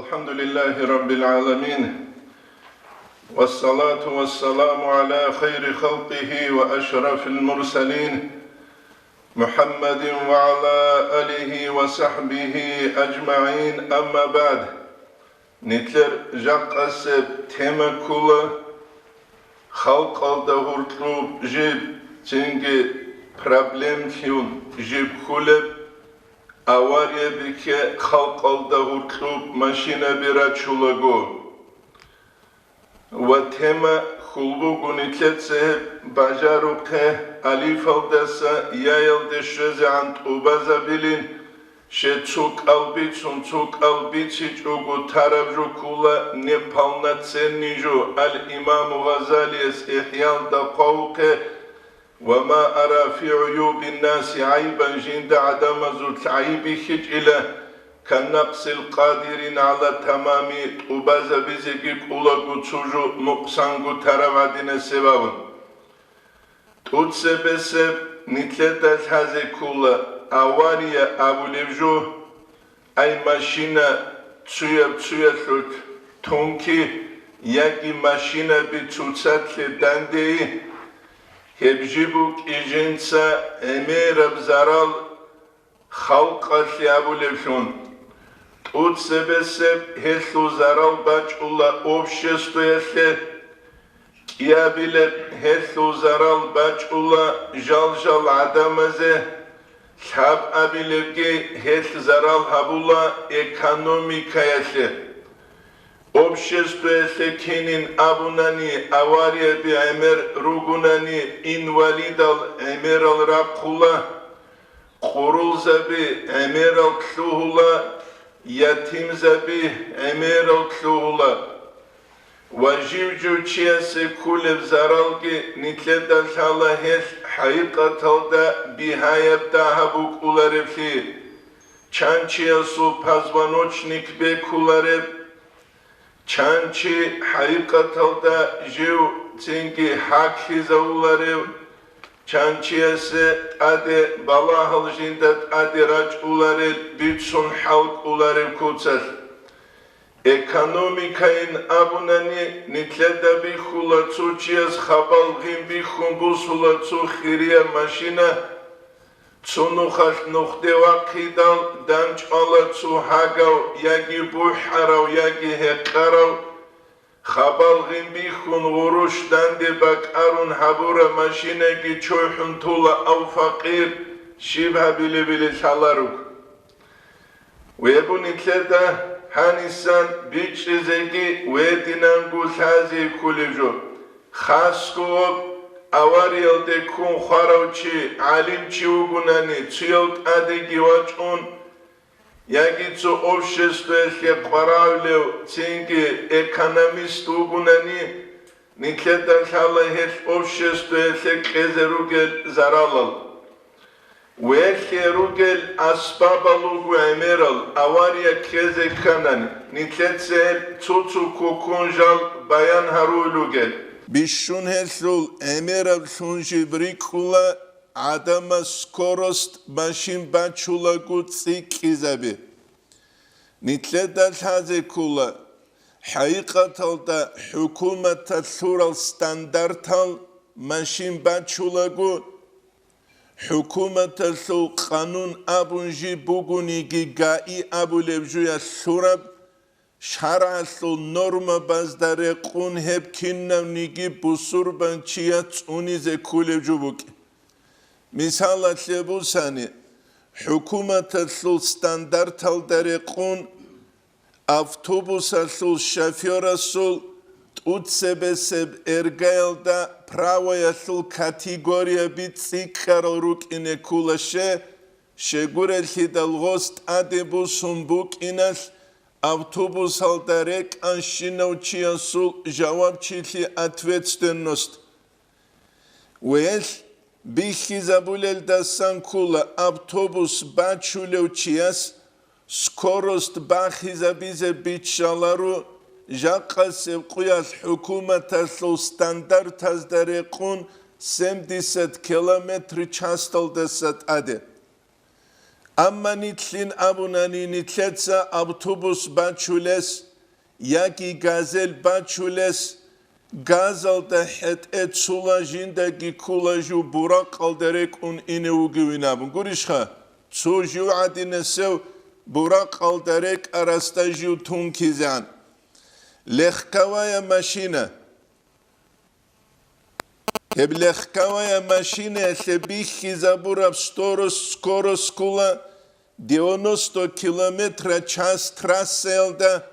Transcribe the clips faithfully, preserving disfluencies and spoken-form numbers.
الحمد لله رب العالمين، والصلاة والسلام على خير خلقه وأشرف المرسلين، محمد وعلى آله وصحبه أجمعين، أما بعد. Нилъер жакъасеб тема ккола халкъалда гьоркьоб жиб, цинги проблемлъун жиб кколеб, авария бихьи халкъалда гьоркьоб машинаби рачулаго. Ва тема хьул буго нилъеца гьеб бажарухъе алифалдаса яялде щвезегӀан тӀубазабилин, щай цо кӀал бицун, цо кӀал бицичӀого тараб жо ккола, не полноценный жо, ал-Имаму Гъазалияс ИхӀялда хъвавухъе: «Ва ма ара фи гӀуюбин-наси гӀайбан», жинда гӀадамазул гӀайиб бихьичӀила, «каннакъсил къадирин гӀала тамами», тӀубазабизеги кӀулаго цо жо нукъсанго тараб гӀадинасеб абун. ТӀуцебесеб нилъеда лъазе ккола авария абулеб жо, ай машина цуяб-цуялъулъ тунки яги машинаби цоцалъе дандеи, гьеб жиб букӀи жинца гӀемераб зарал халкъалъе абулеблъун. ТӀуцебесеб гьелъул зарал бачӀула обществоялъе, кӀиабилеб гьелъул зарал бачӀула жал-жал гӀадамазе, лъабабилебги гьелъ зарал гьабула экономикаялъе. Обществоялъе кинин абунани аварияби гӀемер ругунани инвалидал гӀемерал рахъула, къурулзаби гӀемерал лъугьула, ятимзаби гӀемерал лъугьула. Ва жив-жив чиясе кколеб заралги нилъеда лъала гьелъ хӀакъикъаталда бигьаяб дагьаб букӀулареблъи, чан чиясул позвоночник бекулареб, чан чи хӀакъикъаталда жив цинги хӀаклъизавуларев, чан чиясе тӀаде балагьал жинда тӀаде рачӀуларел бицун хӀалкӀуларев куцалъ. Экономикайин абунани, нилъеда бихьула цо чияс хабал гъин бихьун бусула цо хирияб машина, цо нухалъ нухде вахъидал, дандчӀвала цо гьагав яги бухӀарав, яги гьекъарав, хабал гъин бихьун гъурущ данде бакӀарун гьабураб машинаги чохӀун тула, ав факъир, щиб гьабилебили лъаларуг. Вебу нилъеда гьанисан бичӀчӀизеги вединанго лъазе кколеб жо. Хасго авариялде ккун хварав чи, гӀалимчи вугунани, цуяв тӀадеги вачӀун, яги цо обществоялъе къварагӀулев, цинги экономист вугунани, нилъеда лъала гьелъ обществоялъе кьезе ругел заралал. Велъе ругел асбабал руго гӀемерал, авария ккезе кканани, нилъеца гьел цо-цо ккун жал баян гьарулел ругел. Бищун гьелъул гӀемерал лъун жиб рикӀкӀула гӀадамас скорость машин бачулаго цӀикӀкӀизаби. Нилъеда лъазе ккола, хӀакъикъаталда хӀукуматалъ лъурал стандартал машин бачулаго, хӀукуматалъул къанун абун жиб бугониги, ГАИ абулеб жуялъ лъураб, шаргӀалъул нормабазда рекъун гьеб кинавниги бусурбанчияс цӀунизе кколеб жо букӀин. Мисалалъе бусани, хӀукуматалъул стандарталда рекъун автобусалъул шофёрасул тӀуцебесеб эргаялда правоялъул категорияби цӀикӀкӀарал рукӀине ккола, ще, щегурелъидал гъос тӀаде бусун букӀиналъ, автобусалда рекӀанщинав чиясул жавабчилъи, ответственность. Велъ бихьизабулелдасан ккола автобус бачулев чияс скорость бахизабизе биччаларо, жакъасеб къуялъ хӀукуматалъул стандартазда рекъун семьдесят километр часалдаса тӀаде. Амма нилъин абунани нилъеца автобус бачулес яги газель бачулес, газалда хӀетӀе цула жиндаги ккула жив буракъалда рекӀун ине вугевин абун. Гурищха, цо жив гӀадинасев буракъалда рекӀарасда жив тункизегӀан. Легковая машина. Гьеб легковая машинаялъе бихьизабураб сторос-, скорость ккула девяносто километра час трассаялда,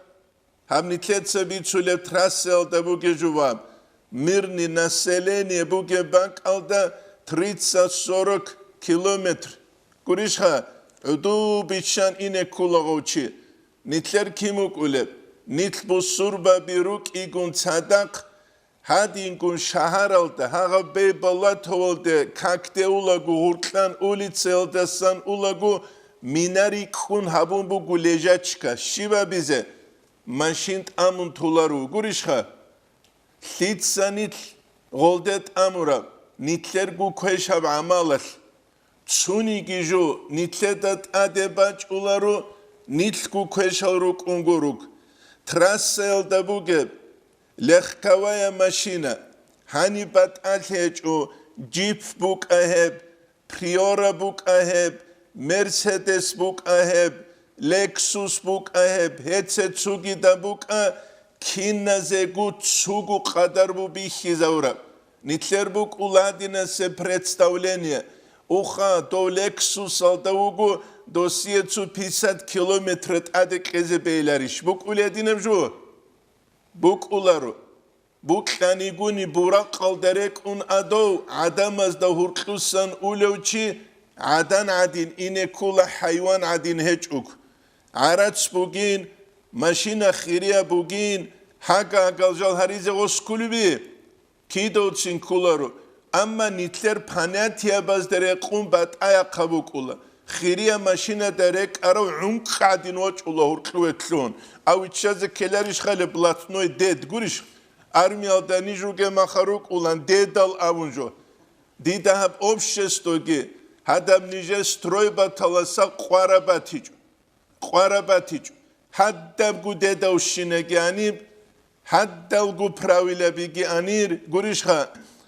гьаб нилъеца бицулеб трассаялда бугеб жо ва мирный население бугеб бакӀалда тридцать-сорок километр. Гурищха, гӀуду биччан ине ккула гъов чи. Нилъер кин вукӀулеб? Нилъ бусурбаби рукӀигун цадахъ, гьадингун шагьаралда, гьагъаб Бейболатовалде какде улаго, гъуркьан улицаялдасан улаго, мина рикӀкӀун гьабун буго лежачка. Щиб абизе? Машин тӀамун толаро. Гурищха? Лъица нилъ гъолде тӀамураб, нилъерго квешаб гӀамалалъ? Цониги жо нилъеда тӀаде бачӀуларо, нилъго квешал рукӀунго рук. Трассаялда бугеб легковая машина, гьаниб батӀалъи гьечӀо, джип букӀа гьеб, Приора букӀа гьеб, Мерседес букӀа гьеб, Лексус букӀа гьеб, гьеце цугида букӀа, киназего цугу къадар бу бихьизавураб. Нилъер букӀула гьадинасе представление. Уха, дов Лексусалда вуго, досие цо пятьдесят километр тӀаде кьезе бейиларищ? БукӀулей гьадинаб жо? БукӀуларо. Букьанигуни буракъалда рекӀун адав, гӀадамазда гьуркьусан улев чи гӀадан гӀадин ине ккула, хӀайван гӀадин гьечӀого. ГӀарац бугин, машина хирияб бугин, гьага-гьагал жал гьаризе гъос кколеби? Кидавцин кколаро, амма нилъер понятиябазда рекъун батӀаяхъа букӀула. Хирия машинада рекӀарав гӀункъ гӀадин вачӀула гьуркьуе лъун, ав виччазе ккеларищ хъалеб блатной дед, гурищ? Армиялда ниж ругеб маха рукӀулан дедал абун жо. Дида гьаб обществоги, гьадаб нижер стройбаталаса къвара батичӀо. Къвара батичӀо. Гьадабго дедавщинаги аниб, гьадалго правилабиги анир, гурищха,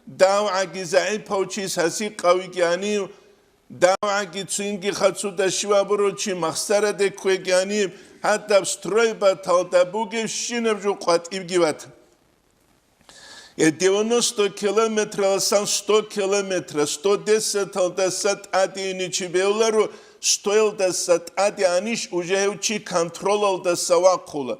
давгӀаги загӀипав чис гьасикъавиги анив, давгӀаги цинги хацуда щивабурав чи махсараде кквеги аниб, гьадаб стройбаталда бугебщинаб жо къватӀибги батан. Э, девяносто километраласан сто километра, сто десяталдаса тӀаде ине чи бевларо, стоялдаса тӀаде анищ уже гьев чи контролалдаса вахъула.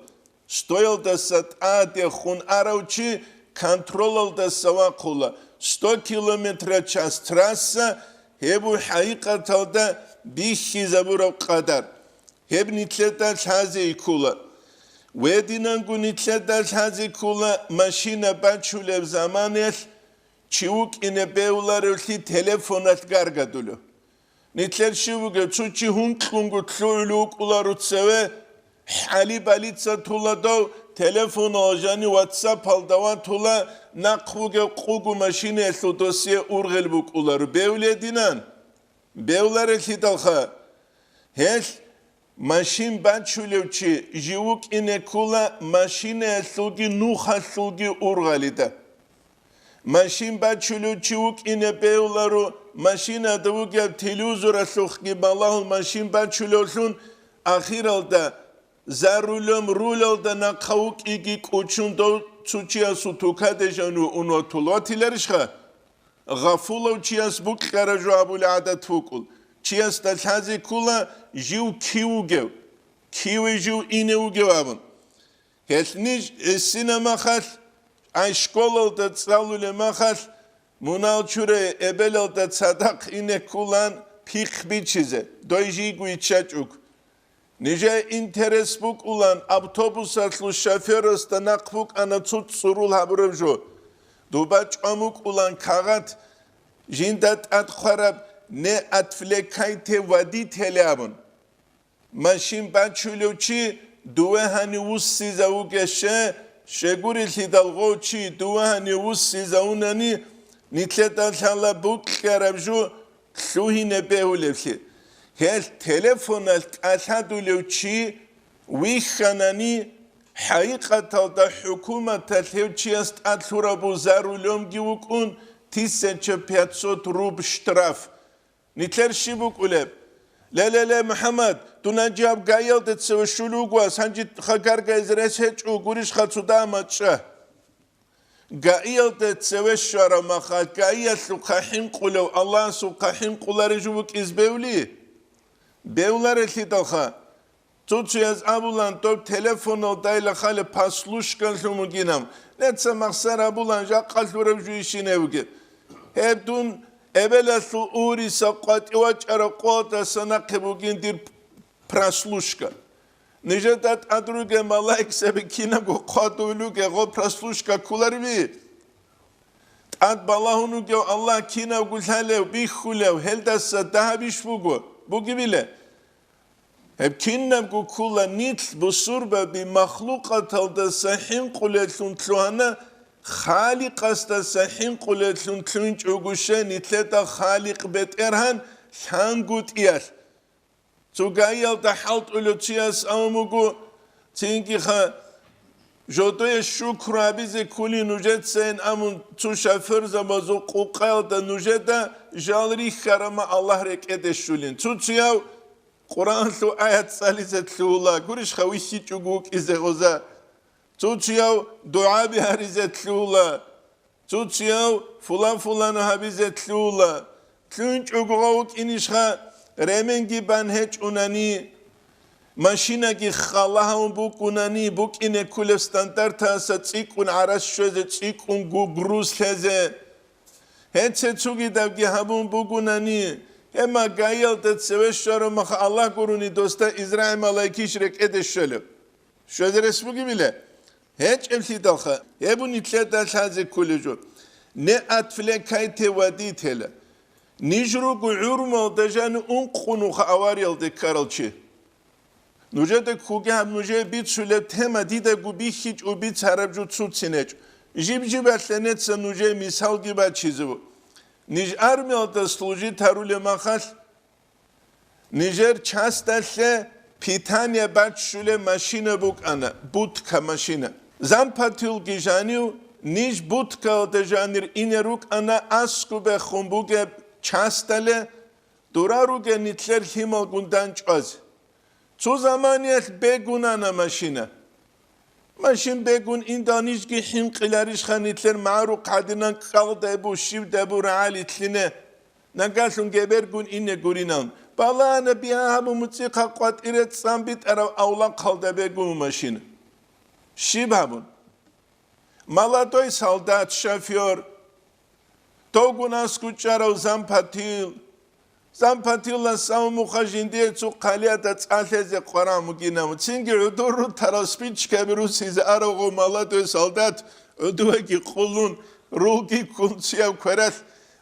Стоялдаса тӀаде хун арав чи контролалдаса вахъула. Сто километра час трасса, гьеб буго хӀакъикъаталда бихьизабураб къадар. Гьеб нилъеда лъазе ккола. Гьединанго нилъеда лъазе ккола машина бачулеб заманаялъ чи вукӀине бевларевлъи телефоналъ гаргадулев. Нилъер щив вугев, цо чи гьункьунго лъугӀулев вукӀуларо цеве, хӀали балица тула дов, телефонал жани ватсапалда ватула, нахъ вугев къуго машинаялъул досие ургъел букӀуларо. Бевлединан? Бевларелъидалха? Гьелъ машин бачулев чи жив вукӀине ккола машинаялъулги нухалъулги ургъалида. Машин бачулев чи вукӀине бевларо, машинада вугеб телевизоралъухъги балагьун машин бачулевлъун, ахиралда за рулем рулалда нахъа вукӀиги кӀучун дов цо чиясул тукаде жанив ун ватул ватиларищха? Гъафулав чияс букьараб жо абулеб гӀадат букӀун, чиясда лъазе ккола жив кив вугев, киве жив ине вугев абун. Гьелъ ниж гӀисина махалъ, ай школалда цӀалулеб махалъ, мунал чуре эбелалда цадахъ ине ккулан пихъ бичизе, дой жийго йиччачӀого. Нижее интерес букӀулан автобусалъул шоферасда нахъ букӀана цо цӀурул гьабураб жо. Дуба чӀван букӀулан кагъат, жинда тӀад хъвараб «Не отвлекайте водителя» абун. Машин бачулев чи дуве гьанив вуссизавугеще, щегурелъидал гъов чи дуве гьанив вуссизавунани, нилъеда лъала букьараб жо лъугьине бегьулевлъи. Гьел телефоналъ кӀалъадулев чи вихьанани, хӀакъикъаталда хӀукуматалъ гьев чияс тӀад лъурабу за рулёмги вукӀун, тысяча пятьсот руб штраф. Нилъер щиб букӀулеб? Ле-ле-ле, МухӀаммад, дун гьанже гьаб ГАИялде цеве щулев вуго, гьанже гаргайзе рес гьечӀо, гурищха цо дагьаб мачӀа. ГАИялде цеве щвараб махалъ, ГАИялъухъа хӀинкъулев Аллагьасухъа хӀинкъуларев жо вукӀизе бевли? Бевларелъидалха. Цо-цояз абулаан, доб телефоналдайила хали прослушкалъун бугинаб. Неца махсар абулаан, жакъа лъураб жо ишинаб бугеб. Гьеб дун эбелалъул угьуриса къватӀив вачӀараб къоялдаса нахъе бугин дир прослушка. Нижеда тӀад ругел малаикзаби кинабго хъвадулел ругел гъо прослушка кколареб? ТӀад балагьун вугев Аллагь кинабго лъалев, бихьулев, гьелдаса дагьабищ буго? Бугебила? Гьеб кинабго ккола, нилъ бусурбаби махлукъаталдаса хӀинкъулеллъун лъугьана, Халикъасдаса хӀинкъулеллъун лъугьинчӀого щай нилъеда Халикъ БетӀергьан лъангутӀиялъ. Цо ГАИялда хӀалтӀулев чияс абун буго, цинги-ха, жодое шукру гьабизе кколин нужецайин абун, цо шофёрзабазул къукъаялда нужеда жал рихьарама Аллагь рекӀеде щулин. Цо-цояв Къуръанлъул аят цӀализе лъугьула, гурищха вихьичӀого вукӀизе гъоза. Цо-цояв дугӀаби гьаризе лъугьула. Цо-цояв фулан-фулан гьабизе лъугьула. ЛъугьинчӀого гъов вукӀинищха, ременги бан гьечӀунани, машинаги хала гьавун букӀунани, букӀине кколеб стандартаса цӀикӀкӀун гӀараш щвезе, цӀикӀкӀун гу-, груз лъезе. Гьенце цогидабги гьабун бугунани, гьеб ма ГАИялда цеве щвараб мах Аллагь гурони досда Израил малаикищ рекӀеде щвелеб? Щвезе рес бугебила? ГьечӀеблъидалха, гьеб нилъеда лъазе кколеб жо. Не отвлекайте водителя. Ниж руго гӀурмалда жани ункънуха авариялде ккарал чи. Нужеда ккуги гьаб нужее бицулеб тема дидаго бихьичӀо бицараб жо цуцин гьечӀо. Жиб-жибалъе неца нужее мисалги бачизе. Ниж армиялда служить гьарулеб махалъ, нижер часталъе питание баччулеб машина букӀана, будка машина. Зампотелги жанив, ниж будкаялда жанир ине рукӀана аскӀубехун бугеб часталъе, дура ругел нилъер лъималгун дандчӀвазе. Цо заманиялъ бегунана машина. Машин бегун индал нижги хӀинкъиларищха нилъер магӀарухъ гьадинан кӀалдайбу, щибдайбу рагӀалилъине, нагалъун гебергун ине гуринан. Балагьана бигьа гьабун муцӀихъа къватӀире цӀан битӀараб авлахъалда бегун машина. Щиб гьабун? Молодой солдат, шофёр, довгун аскӀучӀарав зампотел. Зампотелас авмуха жиндие цо хъалияда цӀалъезе къваран бугинав. Цинги гӀодор рутарал спичкаби русизе аравго молодой солдат гӀодовеги къулун, рулги ккун цояв квералъ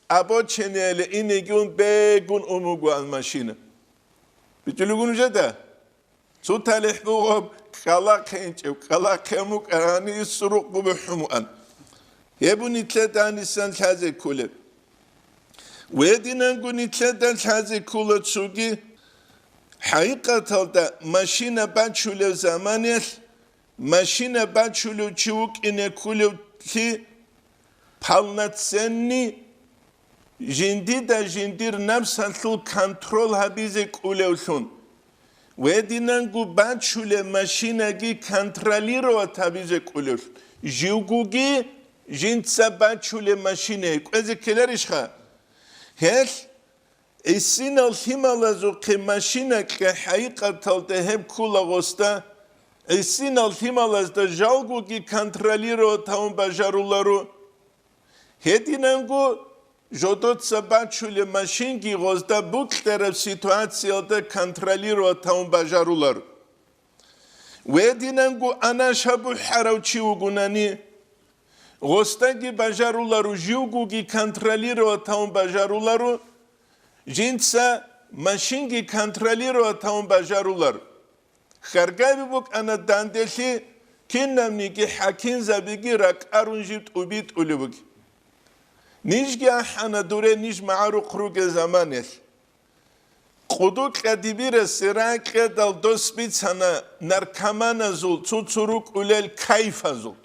обочинаяле инеги ун бегун ун бугоан машина. БичӀулигун жеда? Цо талихӀ бугеб кӀкӀалахъе инчӀев, кӀкӀалахъе мукӀарани сурукъ бухӀун муан. Гьеб нилъеда гьанисан лъазе кколеб. Гьединанго нилъеда лъазе ккола цоги, хӀакъикъаталда машина бачулев заманаялъ, машина бачулев чи вукӀине кколевлъи, полноценный жиндида жиндир напсалъул контрол гьабизе кӀолевлъун, гьединанго бачулеб машинаги контролировать гьабизе кӀолевлъун, живгоги жинца бачулеб машинае кӀвезе ккеларищха? Гьелъ гӀисинал лъималазухъе машина кье хӀакъикъаталда гьеб ккола гъосда, гӀисинал лъималазда жалгоги контролировать гьавун бажаруларо. Гьединанго жодоца бачулеб машинги гъозда букьараб ситуациялда контролировать гьавун бажаруларо. Гьединанго анаш гьабухӀарав чи вугунани, гъосдаги бажаруларо, живгоги контролировать гьавун бажаруларо, жинца машинги контролировать гьавун бажаруларо. Хьаргаби букӀана данделъи, кинабниги хӀакимзабиги ракӀарун жив тӀубитӀулеб буги. Нижги ахӀана дуре ниж магӀарухъ ругел заманалъ. Къудукьа дибирасе ракьедал дос бицана наркоманазул цо-цо рукӀулел кайфазул.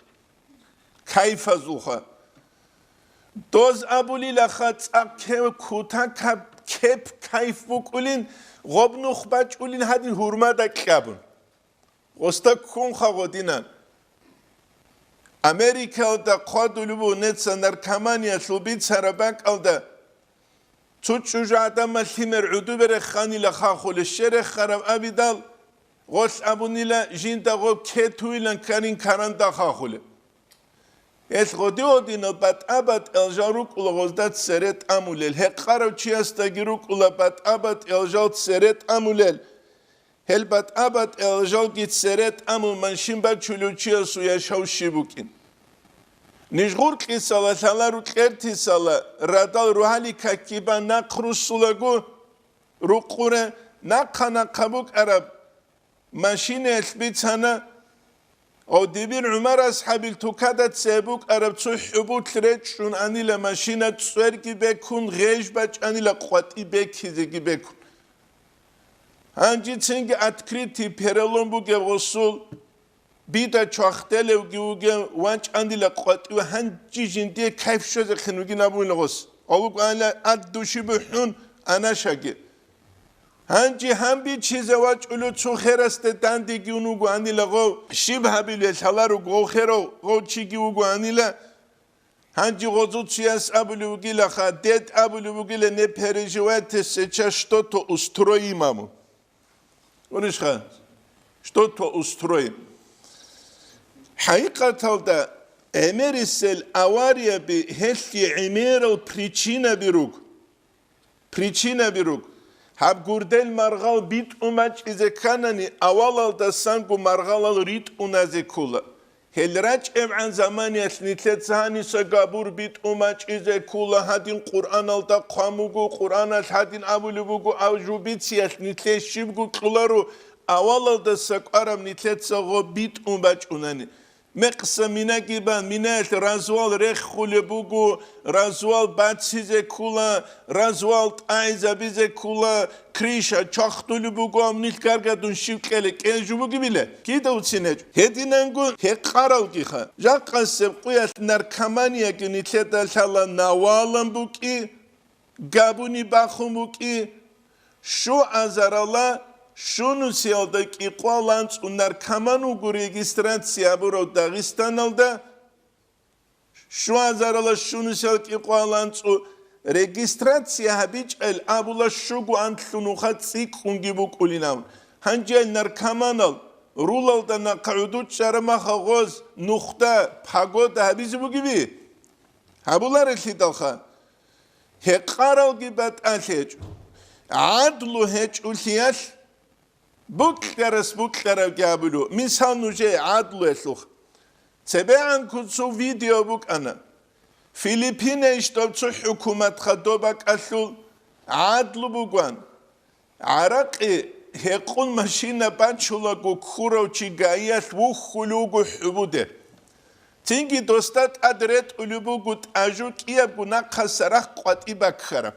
Кайфазулха. Доз абулилаха цӀакъ кев кутакаб кеп кайф букӀулин, гъоб нух бачӀулин гьадин гьурмада кьабун. Гъосда ккунха гъодинан. Америкалда хъвадулеб буго неца наркоманиялъул бицараб бакӀалда, цо чӀужу гӀадамал лъимер гӀудубе реханила хахулеб, щерехараб абидал, гъолъ абунила жинда гъоб кетуилан кканин каранда хахулеб. Гьелъ гъоди-гъодинал батӀа-батӀиял жал рукӀула гъозда цере тӀамулел, гьекъарав чиясдаги рукӀула батӀа-батӀиял жал цере тӀамулел. Гьел батӀа-батӀиял жалги цере тӀамун машин бачулев чиясул яшав щиб букӀин. Ниж гъуркьисала лъалару кьертисала радал рогьалил какиба нахъ руссулаго, рукъуре нахъа-нахъа букӀараб машинаялъ бицана, гъов дибир ГӀумар асхӀабил тукада цебе букӀараб цо хӀубулъ речӀчӀун анила машина цӀверги бекун, гъеж бачӀанила къватӀи бекизеги бекун. Гьанжицинги открытый перелом бугеб гъосул, бида чвахделевги вугев вачӀанила къватӀив, гьанжи жиндие кайф щвезехъин вугин абунила гъос. Алукьанила ад души бухӀун анашаги. Гьанжи гьанбичизе вачӀулев цо херасде дандеги ун вуго анила гъов, щиб гьабилел лъаларуго гъов херав гъов чиги вуго анила, гьанжи гъозул чияс абулев вугилаха, дед абулев вугила, не переживайте, сейчас что-то устроим, аму. Уришха, что-то устроим. ХӀакъикъаталда, гӀемерисел аварияби гьелъие гӀемерал причинаби руго. Причинаби руго. Гьаб гурдел маргъал битӀун бачӀизе кканани, авалалдасанго маргъалал ритӀуназе ккола. Гьел рачӀебгӀан заманиялъ нилъеца гьаниса габур битӀун бачӀизе ккола, гьадин Къуръаналда хъван буго, Къуръаналъ гьадин абулеб буго, ав жубициялъ нилъее щибго кьоларо, авалалдаса кӀвараб нилъеца гъо битӀун бачӀунани. Мекъса минаги бан, минаялъ развал реххулеб буго, развал бацизе ккула, развал тӀагӀизабизе ккула, крыша чвахдулеб буго, амнилъ гаргадун щив кьела, кӀел жо бугебила? Кида уцин гьечӀо? Гьединанго гьекъаралгиха. Жакъасеб къуялъ наркоманияги нилъеда лъала навалан букӀи, габуни бахун букӀи, щуазарала щунусиялда кӀикъвал анцӀу наркоман вуго регистрация гьабурав Дагъистаналда, щуазарала щунусиял кӀикъвал анцӀу регистрация гьабичӀел абула щуго анлъунуха цӀикӀкӀунги букӀулинав. Гьанже наркоманал рулалда нахъа гӀудучӀараб маха гъоз нухда погода гьабизе бугеби? Гьабуларелъидалха, гьекъаралги батӀалъи гьечӀо. ГӀадлу гьечӀолъиялъ букьарас букьаравги гьабулев. Мисал, нужее гӀадлуялъухъ. ЦебегӀанккун цо видео букӀана. Филиппинайищ доб цо хӀукуматха доб бакӀалъул гӀадлу бугоан. ГӀаракъи гьекъун машина бачулаго ккурав чи гаиялъ вухьулев вуго хӀубуде. Цинги досда тӀад ретӀулеб буго тӀажу кӀиябго нахъаса рахъ къватӀи баккараб.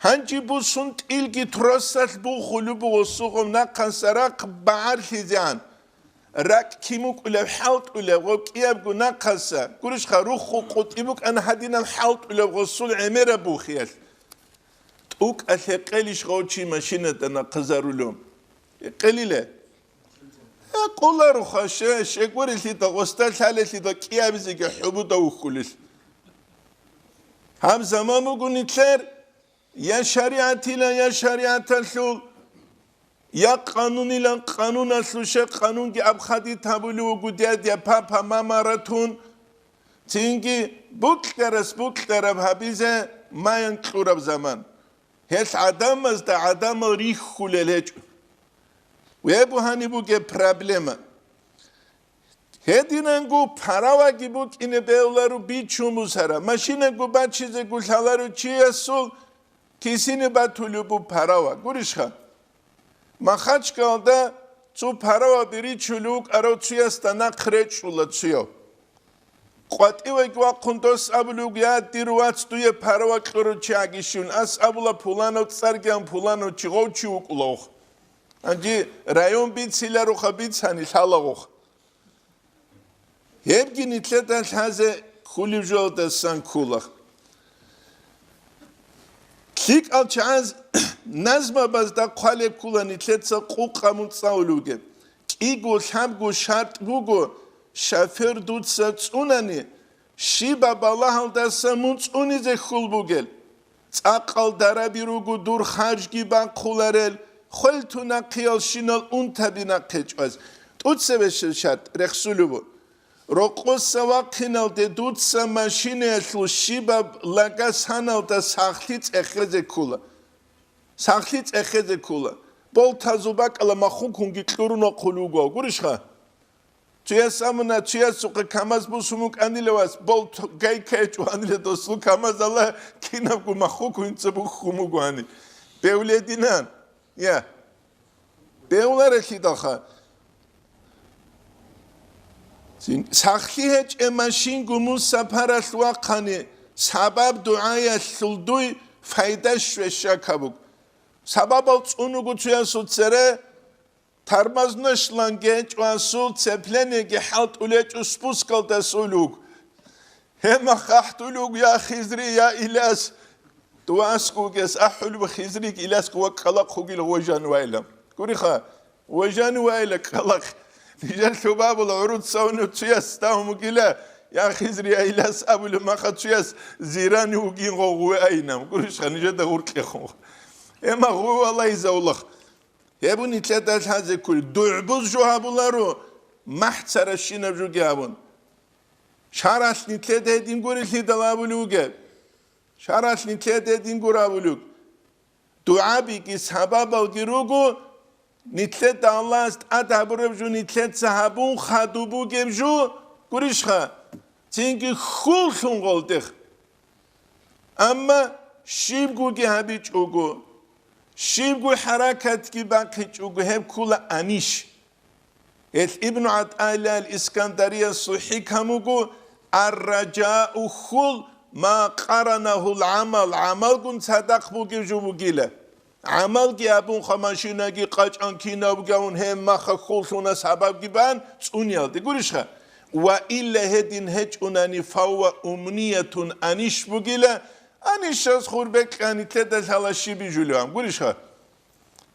Гьанже бусун тӀилги тросалъ бухулеб буго сугъун нахъаса рахъ багӀарлъизегӀан. РакӀ кин букӀулеб хӀалтӀулеб гъо кӀиябго нахъаса, гурищха, рухху къутӀи букӀана гьадинаб хӀалтӀулеб гъосул гӀемераб бухиялъ. ТӀукӀалъ гьекъелищ гъов чи машинада нахъазарулев? Гьекъелила. Гьекъолароха, ще, щегорелъидал, гъосда лъалелъидал кӀиабизеги хӀубуда вухьулел. Гьаб заман буго нилъер я шаригӀатилан, я шаригӀаталъул, я къанунилан, къануналъул, ще къанунги абхъадит гьабулев вуго дядя, папа, мама ратун, цинги букьарас букьараб гьабизе маян кьураб заман. Гьелъ гӀадамазда гӀадамал рихьулел гьечӀо. Гьеб бугьани бугеб проблема. Гьединанго параваги букӀине бегьуларо бичун бусара, машинаго бачизего лъаларо чиясул кисине батулеб бу парава. Гурищха? Махачкалда цо параваби ричулев вукӀарав цуясда нахъ речӀчӀула цуяв. КъватӀивеги вахъун дос абулев: «Я, дир вац, дуе парава кьурав чи гьагищун». Ас абула: «Пуланав цӀарги ан пуланав чи гъов чи вукӀулавх». Гьанже район бициларуха, бицани лъалагъух. Гьебги нилъеда лъазе кколеб жоялдасан ккола. ЛъикӀал чагӀаз назмабазда хъвалеб ккола нилъеца къукъа мун цӀалулев вугеб. КӀиго-лъабго шартӀ буго, шофер дуца цӀунани, щибаб балагьалдаса мун цӀунизе хьул бугел. ЦӀакъал дараби руго дур харжги бахъуларел, хвел тунахъиялщинал унтаби нахъе чӀваз. ТӀуцебе шартӀ рехсулеб буго. Рокъоса вахъиналде дуца машинаялъул щибаб лага саналда сахлъи цӀехезе ккола. Сахлъи цӀехезе ккола. Болтазул бакӀала маххукунги кьурун вахъулев вуго, гурищха? Цуяс абуна, цуясухъе КамАЗ бусун букӀанила вас, болт гайкае чӀванила досул КамАЗ, Аллагь, кинабго маххукунца буххун бугоани. Бевлединан. Я. Бевларелъидалха. Сахлъи гьечӀеб машинго мун сапаралъ вахъани, сабаб дугӀаялъул дуй пайда щве щакаб буго. Сабабал цӀунуго цуясул цере, тормозной шланги гьечӀо асул, цеплениеги хӀалтӀулечӀо, спускалдасул вуго. Гьеб мах ахӀдулев вуго: «Я Хизри, я Иляс!» Дова аскӀов вугес ахӀулеб Хизриг Илясго: «Ва кӀкӀалахъ вугила, вожан вайла». Гуриха, вожан вайла кӀкӀалахъ. Нижер лъубабула гӀуруц цавунев цуяс ставун вугила, «Я Хизри, я Иляс» абулеб маха цуяс зирани вугин гъов гъуве айинаб. Гурищха, нижеда гъуркьехун. Гьеб мах гъуве валайзавулахъ. Гьеб нилъеда лъазе кколел дугӀбуз жо гьабуларо, махӀ царащинаб жоги гьабун. Шаралъ нилъеда гьедин гурелъидал абулев вугеб? Шаралъ нилъеда гьедин гур абулев вуг? ДугӀабиги сабабалги руго, нилъеда Аллагьас тӀад гьабураб жо нилъеца гьабун хадуб бугеб жо, гурищха, цинги хьуллъун гъолдехъ. Амма щибгоги гьабичӀого, щибго хӀаракатги бахъичӀого, гьеб ккола анищ. Гьелъ Ибну ГӀатӀаиллагь ал-Искандариясул хӀикам буго: «Ар-ражау хьул ма къаранагьул гӀамал», гӀамалгун цадахъ бугев жо бугила. ГӀамалги абунха, машинаги къачӀан кинаб гавун, гьеб маха хьуллъуна сабабги бан цӀуниялде, гурищха? Ва илла гьедин гьечӀунани, фавва умниятун, анищ бугила, анищас хурбекьани лъеда лъала щиб бижулеван, гурищха?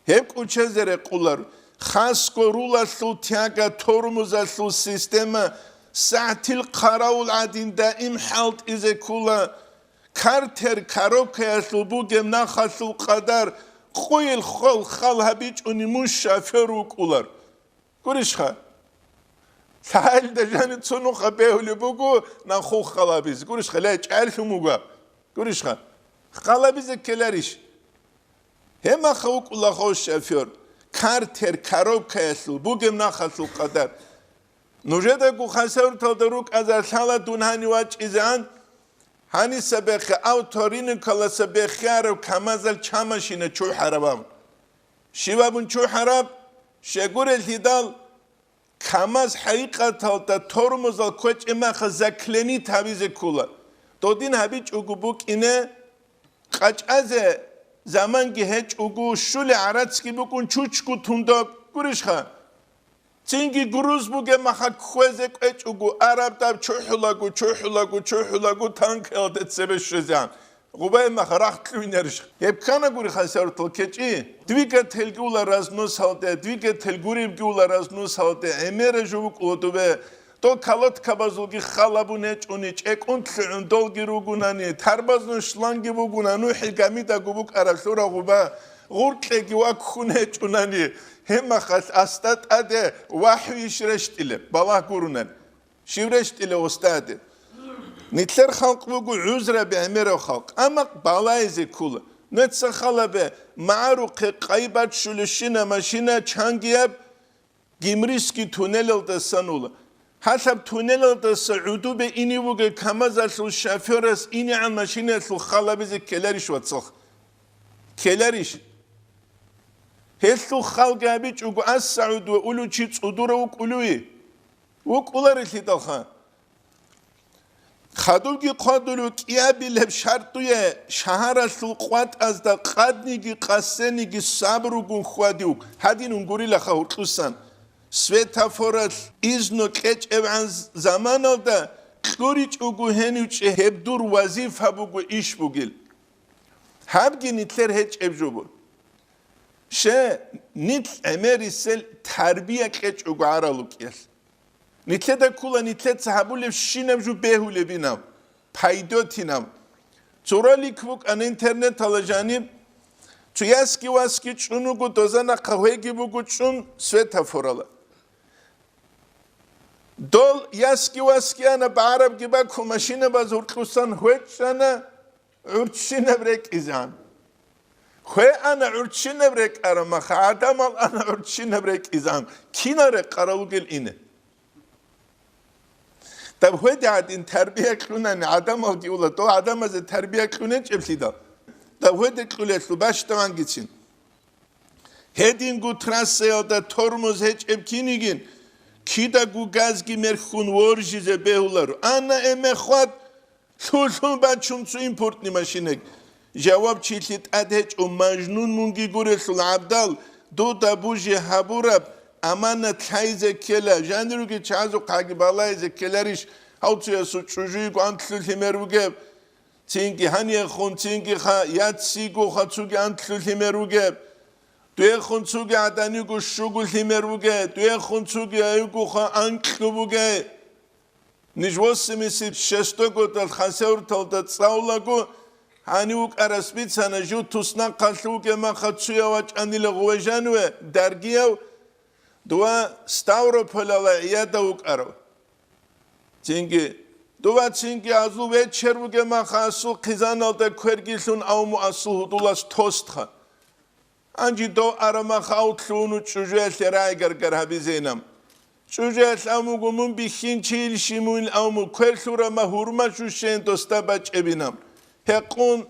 Гьеб кӀучезе рекъулар, хасго рулалъул тяга тормозалъул система сагӀтил хъаравул гӀадин даим хӀалтӀизе ккула. Картер коробкаялъул бугеб нахалъул къадар къойил хол хал гьабичӀони мун шофер вукӀулар. Гурищха? Лъагьалда жаницунухъа бегьулеб буго нахул хал гьабизе. Гурищха? Ле, чӀалъун вуго. Гурищха? Хал гьабизе ккеларищ? Гьеб маха вукӀула хов шофер. Картер коробкаялъул бугеб нахалъул къадар. Нужедаго хасавюрталда рукӀазар лъала дун гьанив вачӀизегӀан, гьаниса бехе авторынокаласа бехиараб КамАЗал ча машина чухӀараб абун. Щиб абун чухӀараб? Щегурелъидал, КамАЗ хӀакъикъаталда тормозал кквечӀеб маха заклинить гьабизе ккула. Додин гьабичӀого букӀине, къачӀазе заманги гьечӀого, щулеб гӀарацги букӀун чучго тундаб, гурищха? Цинги груз бугеб маха кквезе кӀвечӀого, араб даб чухӀулаго, чухӀулаго, чухӀулаго танкаялде цебе щвезегӀан. Гъубай маха рахъ кьуйнарищ? Гьеб ккана гури хасавюртал кечӀи. Двигательги ула разносалде, двигатель гуребги ула разносалде, гӀемера жо букӀула дубе. Дол колодкабазулги хал гьабун гьечӀони, чӀекӀун лъугӀун долги ругунани, тарбазун шланги бугуна, нухӀил гамидаго букӀараб лъура гъуба, гъуркьеги ваккун гьечӀунани, гьеб махалъ асда тӀаде вахӀюйищ рещтӀилеб, балагь гурунани. Щив рещтӀила устаде? Нилъер халкъ буго гӀузраби гӀемерав халкъ, амма балайзе ккула. Нуца халабе, магӀарухъе къайбат щулищина машина чангияб Гимрийский туннелалдасан ула. Гьалъаб туннелалдаса гӀудубе ине вугев КамАЗалъул шофёрас инегӀан машинаялъул халабизе ккеларищ, вацал? Ккеларищ? Гьелъул халги гьабичӀого, ас сагӀуд ва улучи цӀудура вукӀулуи? ВукӀуларелъидалха. Хадубги хъвадулев кӀиабилеб шартӀуе шагьаралъул къватӀазда къадниги къасениги сабругун хьвадив гьадин унгурилаха гьуркьусан. Светофоралъ изну кьечӀебгӀан заманалда кьуричӀого гьенив чи гьеб дур вазифа буго иш бугил. Гьабги нилъер гьечӀеб жо буго. Ще, нилъ гӀемерисел тарбия кьечӀого гӀарал рукӀиялъ. Нилъеда ккола нилъеца гьабулебщинаб жо бегьулебинаб, пайдотинаб. Цо ролик букӀана интернеталда жаниб, цо ясги-васги чӀун вуго, доза нахъа гьеги буго чӀун светофорала. Дол ясги-васги ана, багӀарабги бакун, машинабаз гьуркьусан гьечӀана, гӀурччинаб рекӀизан. Хве ана гӀурччинаб рекӀараб маха, гӀадамал ана гӀурччинаб рекӀизан. Кинал рекъарал ругел ине? Даб хведе гӀадин тарбия кьунани гӀадамалги ула, дол гӀадамазе тарбия кьунечӀеблъидал, даб хведе кьулелъул бащдавангицин. Гьединго трассаялда тормоз гьечӀеб кинигин, кидаго газги мерхьун воржизе бегьуларо. Ана эме хвад, лъу-лъун бачун цо импортный машинаг. Жавабчилъи тӀад гьечӀо, мажнун мунги гурелъул гӀабдал, дуда бужи гьабураб аманат лъайзе ккела, жанируги чагӀазухъаги балайзе ккеларищ, гьав цоясул чӀужуйго анлъу лъимер вугеб, цинги гьаниехун, цинги ха, яцигоха цуги анлъу лъимер вугеб, дуехун цуги гӀаданиго щуго лъимер вуге, дуехун цуги айгоха анкьу буге. Ниж восемьдесят шестой годал хасавурталда цӀалулаго, гьанив вукӀарас бицана, жив туснахъалъув вугеб маха цуяв вачӀанила гъуве жаниве даргияв, дова Ставрополала гӀияда вукӀарав. Цинги, дова цинги азул вечер вугеб маха асул хъизаналда квергилъун авму асул гьудулас тостха. Гьанже дов арамаха автлъугьуну чӀужуялъе райгаргар гьабизейнам. ЧӀужуялъ амуго мун бихьинчийилщи муил авму кверлъурама гьурма жущен досда бачӀебинам. Гьекъун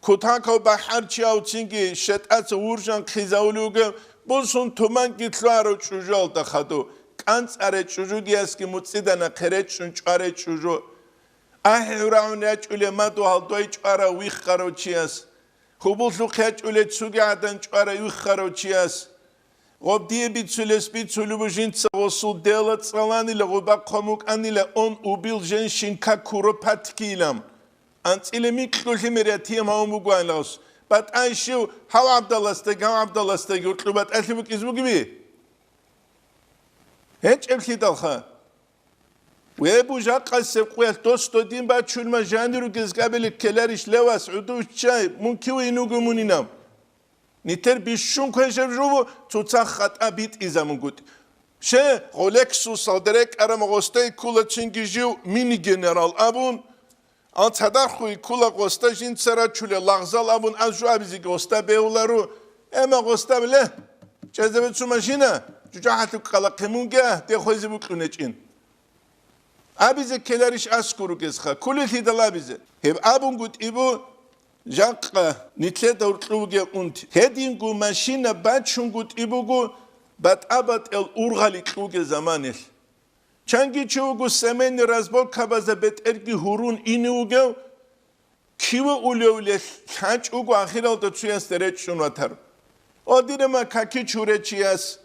кутакав бахӀарчи авцинги шетӀаца вуржан хъизавулев вугев, бусун туманги лъугьарав чӀужуялда хаду, кӀанцӀаре чӀужугиясги муцӀидана хъеречӀчӀун чӀваре чӀужу. АхӀи гӀурагӀун рачӀуле мадугьал дой чӀварав виххарав чияс. Хьубуллъухъ ячӀуле цуги гӀадан чӀвара виххарав чияс. Гъоб дие бицулес бицулеб бу жинца гъосул дела цӀаланила гъуба хъван букӀанила он убил женщин как куропатки илам. АнцӀила микьулъи мерятиям гьавун бугоанилас. БатӀай щив гьав гӀабдаласдаги, гьав гӀабдаласдаги уркьу батӀалъи букӀиз бугеби? ГьечӀеблъидалха. Ве бу жакъасеб къуялъ дос додин бачулма жанир ругез габилеб ккеларищ левас гӀудув ччай, мун кив инуго мунинав? Нитер бищун квешаб жубу цоцах хатӀа битӀизамунгутӀи. Ще, гъолексусал дерекӀарам гъосда иккула чинги жив мини-генерал абун, ал цадахъуй ккула гъосда жинца рачулел лагъзал абун аз жуабизеги гъосда бегьулару, эма гъосда ле, чӀезабе цу машина, жужахӀалъук ккалахъе мунги, дехъвезе букьунечӀин. Абизе ккеларищ аскӀор ругезха, кколелъидал абизе. Гьеб абунгутӀи бу, жакъа нитлъеда гьуркьу бугеб унти. Гьединго машина бачунгутӀи буго батӀа-батӀел ургъали кьуге заманелъ. Чанги чи вуго семейный разборкабазда бетӀерги гьурун ине вугев, киве улевлъ лъачӀого ахиралда цуясда речӀчӀун ватар. О, дирема каки чуречияс,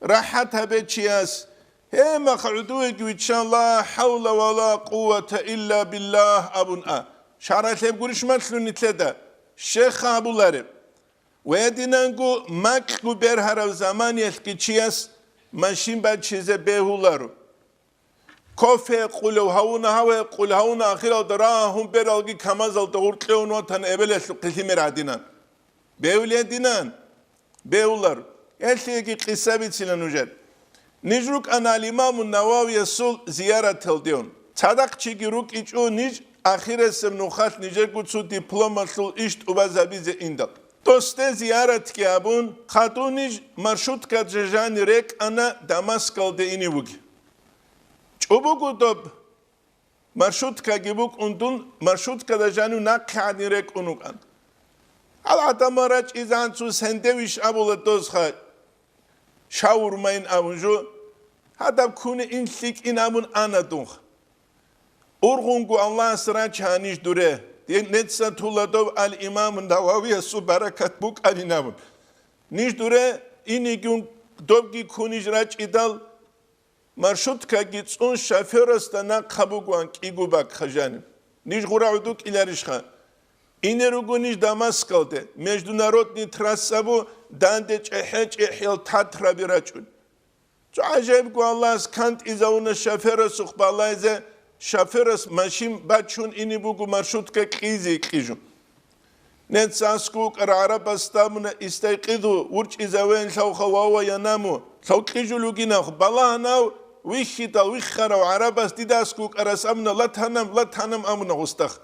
рахӀат гьабечияс, гьемахъ гӀудувеги виччан, ла хӀавла ва ла къуввата илла биллагь абун а. Шаралъеб гурищ малъун нитлъеда, щех абулареб. Ва гьединанго макьу бергьарав заманиялъги чияс машин бачизе бегьуларо. Кофе къулев гьавуна, гьаве къул гьавуна, ахиралда рагьун бералги камазалда гъуркье ун ватан эбелалъухъе лъимер гьадинан. Бевлединан, бевлар. Элъиеги къиса бицила нужер. Ниж рукӀана ал-Имаму Нававиясул зияраталдеун. Цадахъ чиги рукӀичӀо ниж ахирасеб нухалъ нижерго цо дипломалъул иш тӀубазабизе индал. Досде зияратги абун, хадув ниж маршруткаде жани рекӀана Дамаскалде ине вуги. ЧӀобого доб маршруткаги букӀун дун, маршруткада жанив нахъе гӀадин рекӀун вукӀан. Гьал гӀадамал рачӀизегӀан цо сэндевиш абула дозха, шаурмайин абун жо, гьадаб ккуне ин лъикӀин абун ана дунха. Ургъунго Аллагьас рача ниж дуре. Дин неца тула дов ал-Имам Нававиясул баракат букӀанин абун. Ниж дуре инигун добги куниж рачӀидал, маршруткаги цӀун шофёрасда нахъа бугоан кӀиго бакӀ хажани. Ниж гъура гӀуду кӀиларищха? Ине руго ниж Дамаскалде, международный трасса бу, данде чӀехӀе-чӀехӀел татраби рачӀун. Цо гӀажаибго Аллагьас кантӀизавуна шофёрасухъ балайзе, шофёрас машин бачун ине буго маршрутка кьизе кьижу. Нецасго вукӀар гӀарабас абуна: «Истайкъизу, вурчӀизавен лъавха, вава янаму, лъав кьижул вугинав, балагьанав, вихьидал виххарав гӀарабас дидасго вукӀарас абуна: Ла танам, ла танам», абуна гъустахъ.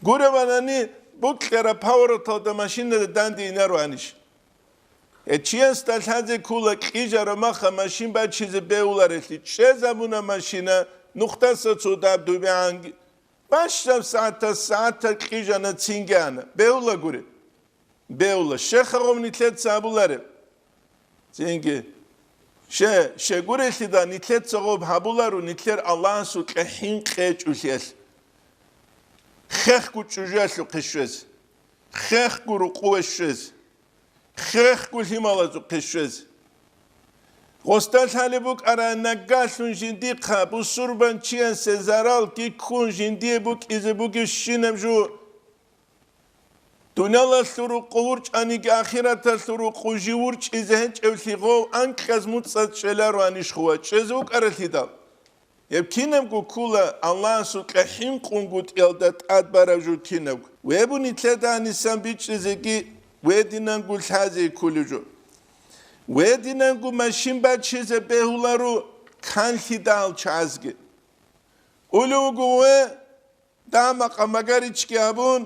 Гуребанани, букьара повороталда машинада данде инаро гьаниш. Гье, чиясда лъазе ккола кьижара маха машин бачизе бегьуларелъи, чӀезабуна машина, нухдаса цо даб дубегӀанги. Бащдаб сагӀатас сагӀатал кьижана цинги ана. Бегьула гури. Бегьула. Щехагъов нилъеца абулареб? Цинги. Ще, щегурелъида нилъеца гъоб гьабуларо нилъер Аллагьасукьа хӀинкъи гьечӀолъиялъ. Хехго чӀужуялъухъе щвез. Хехго рукъуве щвез. Хехго лъималазухъе щвез. Гъосда лъалеб букӀара, нагагьлъун жиндихъа бусурбанчиясе зарал ккун жиндие букӀизе бугебщинаб жо. Дуниялалъул рукъу вурчӀаниги, ахираталъул рукъу жив вурчӀизе гьечӀевлъи гъов анкьаз муцӀаз чӀелароанищ хъува чӀезе вукӀаралъидал? Гьеб кинабго ккула Аллагьасукьа хӀинкъунгутӀиялда тӀад бараб жо кинабго. Вебу нилъеда гьанисан бичӀчӀизеги, вединанго лъазе ккулев жо. Вединанго машин бачизе бегьуларо канлъидал чагӀазги. Улев вуго ве, Дагьа-макъа магаричги абун,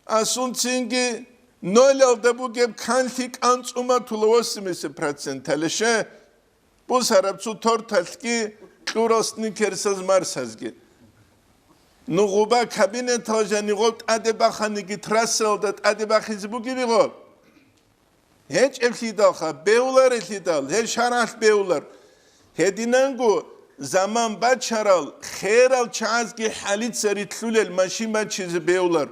асунцинги нолалда бугеб канлъи кӀанцӀуматула восемьдесят процент гьалеше, бусараб цо торталъги кьурал сникерсаз марсазги. Нугъуба кабинетал жанигъоб тӀаде баханиги трассалда тӀаде бахизе бугеб игъо? ГьечӀеблъидалха, бегьуларелъидал, гьел шаргӀалъ бегьулар. Гьединанго заман бачарал херал чагӀазги хӀалица рилълъулел машин бачизе бегьулар.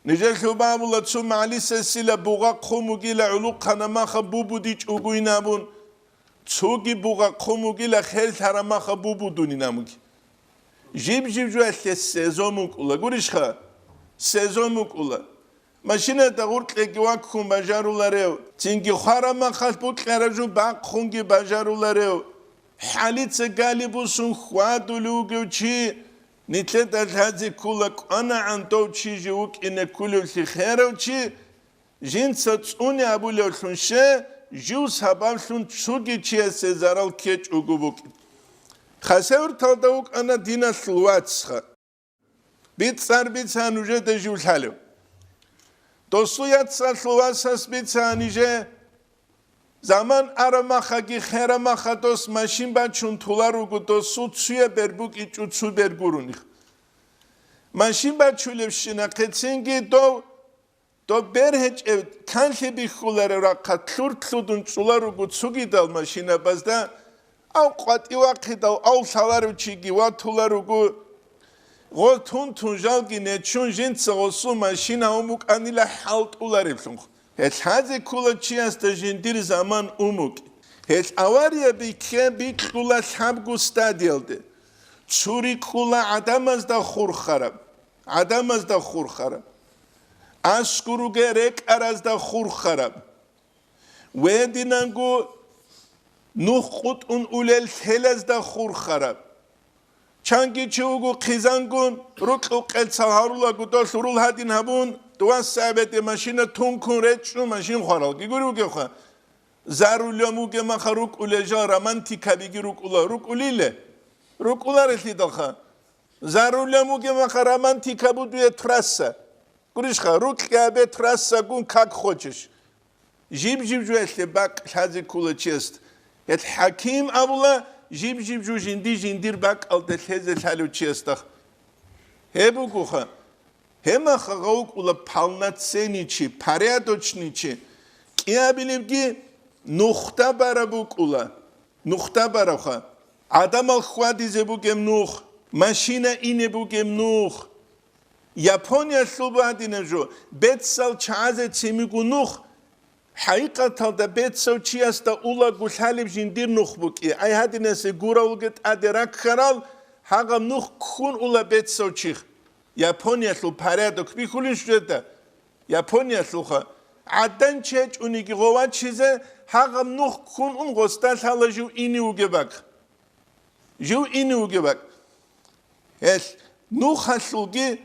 Нижер лъубабула цо магӀлисасила бугъа хъумугила гӀулухъана маха бубудичӀугуйнабун, цоги бугъа хъумугила херлъарамаха бубудунинамуги. Жиб-жиб жуялъе сезон букӀула, гурищха? Сезон букӀула. Машинада гъуркьеги ваккун бажаруларев, цинги хварамахалъ букьараб жо бахъунги бажаруларев, хӀалица гали бусун хьвадулев вугев чи, нилъеда лъазе ккула кӀванагӀан дов чи жив вукӀине ккулевлъи херав чи, жинца цӀуне абулевлъун ще, жив сабаблъун цоги чиясе зарал ккечӀого букӀин. Хасавюрталда вукӀана диналъул вацха. БицӀцӀар бица нужеда жив лъалев. Досул яцалъул васас бица нуже, заман арамахаги херамаха дос машин бачун туларуго, досул цуя бер букӀичӀо цу бер гуруних. Машин бачулевщина хъецинги дов Доб бер гьечӀев канлъи бихьуларев рахъа лъур-лъудун чӀула руго цугидал машинабазда, ав къватӀив вахъидал ав лъаларев чиги ватула руго, гъо тун-тун жалги нечун жинца гъосул машина ун букӀанила хӀалтӀулареблъун. Гьел лъазе ккула чиясда жиндир заман ун букӀи. Гьел авария бихье бикьула лъабго стадиялде. Цури ккула гӀадамазда хурхараб. гӀадамазда хурхараб, аскӀоруге рекӀаразда хурхараб, вединанго нух къутӀун улел лъелазда хурхараб. Чанги чи вуго хъизангун, рукьукъел цал гьарулаго долъ рул гьадин гьабун, дуван сагӀбеде машина тункун речӀчӀун машин хваралги гури вугевха. Зарулем вугемаха рукӀулел жал романтикабиги рукӀула, рукӀулиле? РукӀуларелъидалха. Зарулем вугемаха романтика будуе трасса. Гурищха, рукьябе трассагун как хочешь. Жиб-жиб жуялъе бакӀ лъазе ккула чиясда. Гьел хӀаким абула, жиб-жиб жу жинди-жиндир бакӀалде лъезе лъалев чиясда. Гьеб бугоха, гьемаха гъавкӀула полноценный чи, порядочный чи, кӀиабилебги нухда бараб букӀула. Нухда баравха. ГӀадамал хьвадизе бугеб нух, машина ине бугеб нух. Япониялъул бугьадинаб жо, бецал чагӀазе цемигу нух. ХӀакъикъаталда бецав чиясда улаго лъалеб жиндир нух букӀи. Ай гьадинасе гуравулги тӀаде раккарал, гьагъаб нух ккун ула бецав чих. Япониялъул порядок бихьулин щведа. Япониялъулха. ГӀадан чи гьечӀониги гъовачизе гьагъаб нух ккун ун гъосда лъала жив ине вугеб бакӀ. Жив ине вугеб бакӀ. Гьелъ нухалъулги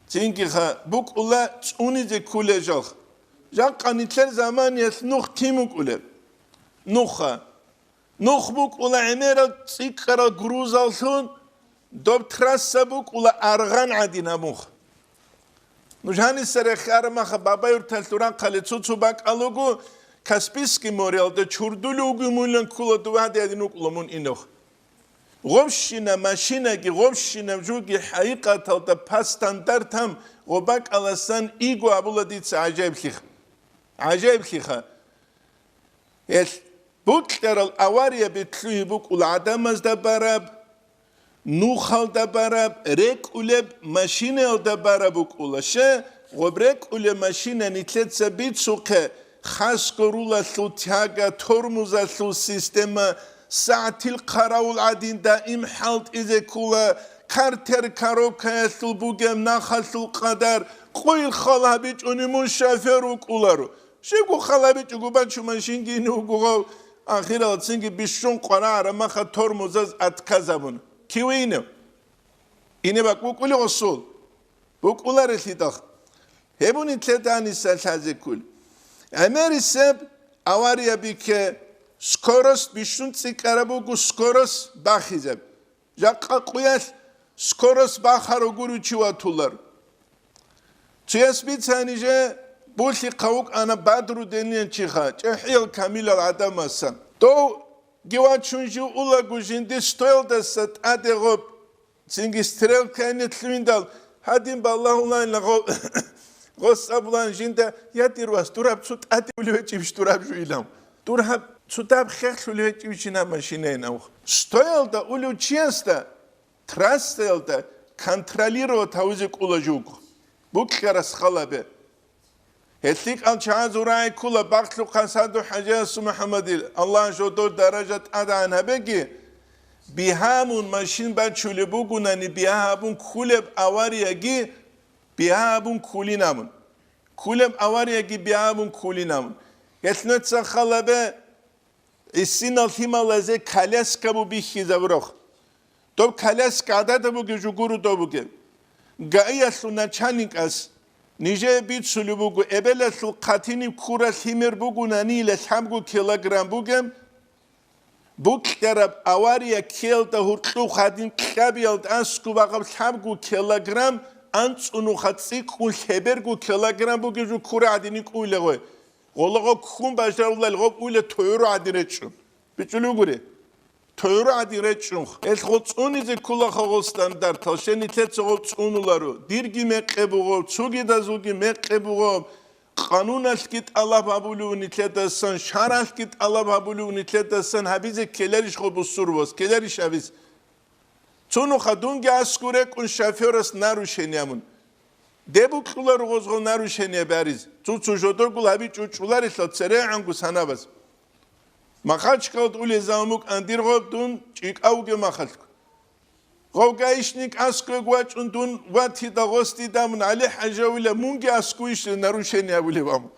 цинги ха букӀула цӀунизе кколел жалх. Жакъа нилъер заманиялъ нух кин букӀулеб? Нуха. Нух букӀула гӀемерал цӀикӀкӀарал грузаллъун, доб трасса букӀула аргъан гӀадин гьабунха. Нуж гьаниса рехиараб маха Бабаюрталъул рахъалде цо-цо бакӀал руго, Каспийский мореялда чурдулев вугев мунилан ккола дов гьадин гьадин вукӀула мун инев. Гъобщина машинаги, гъобщинаб жуги хӀакъикъаталда по стандартам гъоб бакӀаласан иго абула дица гӀажаиблъи-, гӀажаиблъиха. Гьелъ букьарал авария бетлъуги букӀула гӀадамазда бараб, нухалда бараб, рекӀулеб машинаялда бараб букӀула. Щай, гъоб рекӀулеб машина нилъеца бицухъе, хасго рулалъул тяга, тормозалъул система, сагӀатил хъаравул гӀадин даим хӀалтӀизе ккола, картер коробкаялъул бугеб нахалъул къадар, къойил хал гьабичӀони мун шофер вукӀуларо. Щибго хал гьабичӀого бачун машинги ине вуго гъов, ахирал цинги бищун къварагӀараб маха тормозаз отказабун. Кив инев? Ине бакӀ букӀулев гъосул? БукӀуларелъидал. Гьеб нилъеда гьаниса лъазе ккол. ГӀемерисеб авария бихье, скорость бищун цӀикӀкӀараб буго, скорость бахизаб. Жакъа къуялъ скорость бахаро гури чи ватулар. Цояс бицани же булъихъав вукӀана Бадру дениянчиха, чӀехӀиял камилал гӀадамасан. Довги вачун жив улаго жинди стоялдаса тӀаде гъоб, цинги стрелка ине лъугьиндал, гьадин балагьулаанила гъо-, гъос абулаан жинда: «Я, дир вас, дур гьаб цо тӀаде улев гьечӀебищ дур гьаб жуилан? Дур гьаб цо даб хехлъулев гьечӀебищ жинаб машинайин авх?» Стоялда улев чиясда трассаялда контролировать гьавизе кӀула жуго. Букьарас халабе. ГьелъикӀал чагӀазул рагӀи ккула бахълъухъан Саду ХӀажиясул МухӀаммадил, Аллагь жодор даража тӀадегӀан гьабеги, бигьа мун машин бачулеб бугунани бигьа гьабун ккулеб аварияги бигьа гьабун ккулин абун. Ккулеб аварияги бигьа гьабун ккулин абун. Гьелъ нуца халабе, гӀисинал лъималазе коляска бу бихьизабураб. Доб коляска гӀадада бугеб жо гуро доб бугеб. ГАИялъул начальникас нижее бицулеб буго, эбелалъул хъатиниб ккурал лъимер бугунанила лъабго килограмм бугеб, букьараб авария ккеялда гьуркьух гьадин кьабиялда аскӀуб багъаб лъабго килограмм анцӀунуха цӀикӀкӀун лъеберго килограмм бугеб жо ккура гӀадин кӀуйла гъой. Гъола гъо ккун бажарулел гъоб уйла тойру гӀадин речӀчӀун. БичӀчӀулев гури. Тойру гӀадин речӀчӀун. Эл гъо цӀунизе ккулаха гъол стандартал, щай нилъеца гъо цӀунуларо. Дирги мекъи буго, цогидазулги мекъи буго. Къануналъги тӀалаб гьабулев нилъедасан, шаргӀалъги тӀалаб гьабулев нилъедасан гьабизе ккеларищ гъо бусурбас, ккеларищ гьабиз? Цо нуха дунги аскӀу рекӀун шофёрас нарушение абун. Де букьула ругъозго нарушение бариз, цо-цо жодоргул гьабичӀо чӀуларелъал церегӀанго санабаз. Махачкалда улезавун букӀан дир гъоб дун чӀикӀавге махалъго. Гъов гаишник аскӀвег вачӀун дун ватида гъосдидамун ГӀали ХӀажавила мунги аскӀуйищ нарушение абулев абун.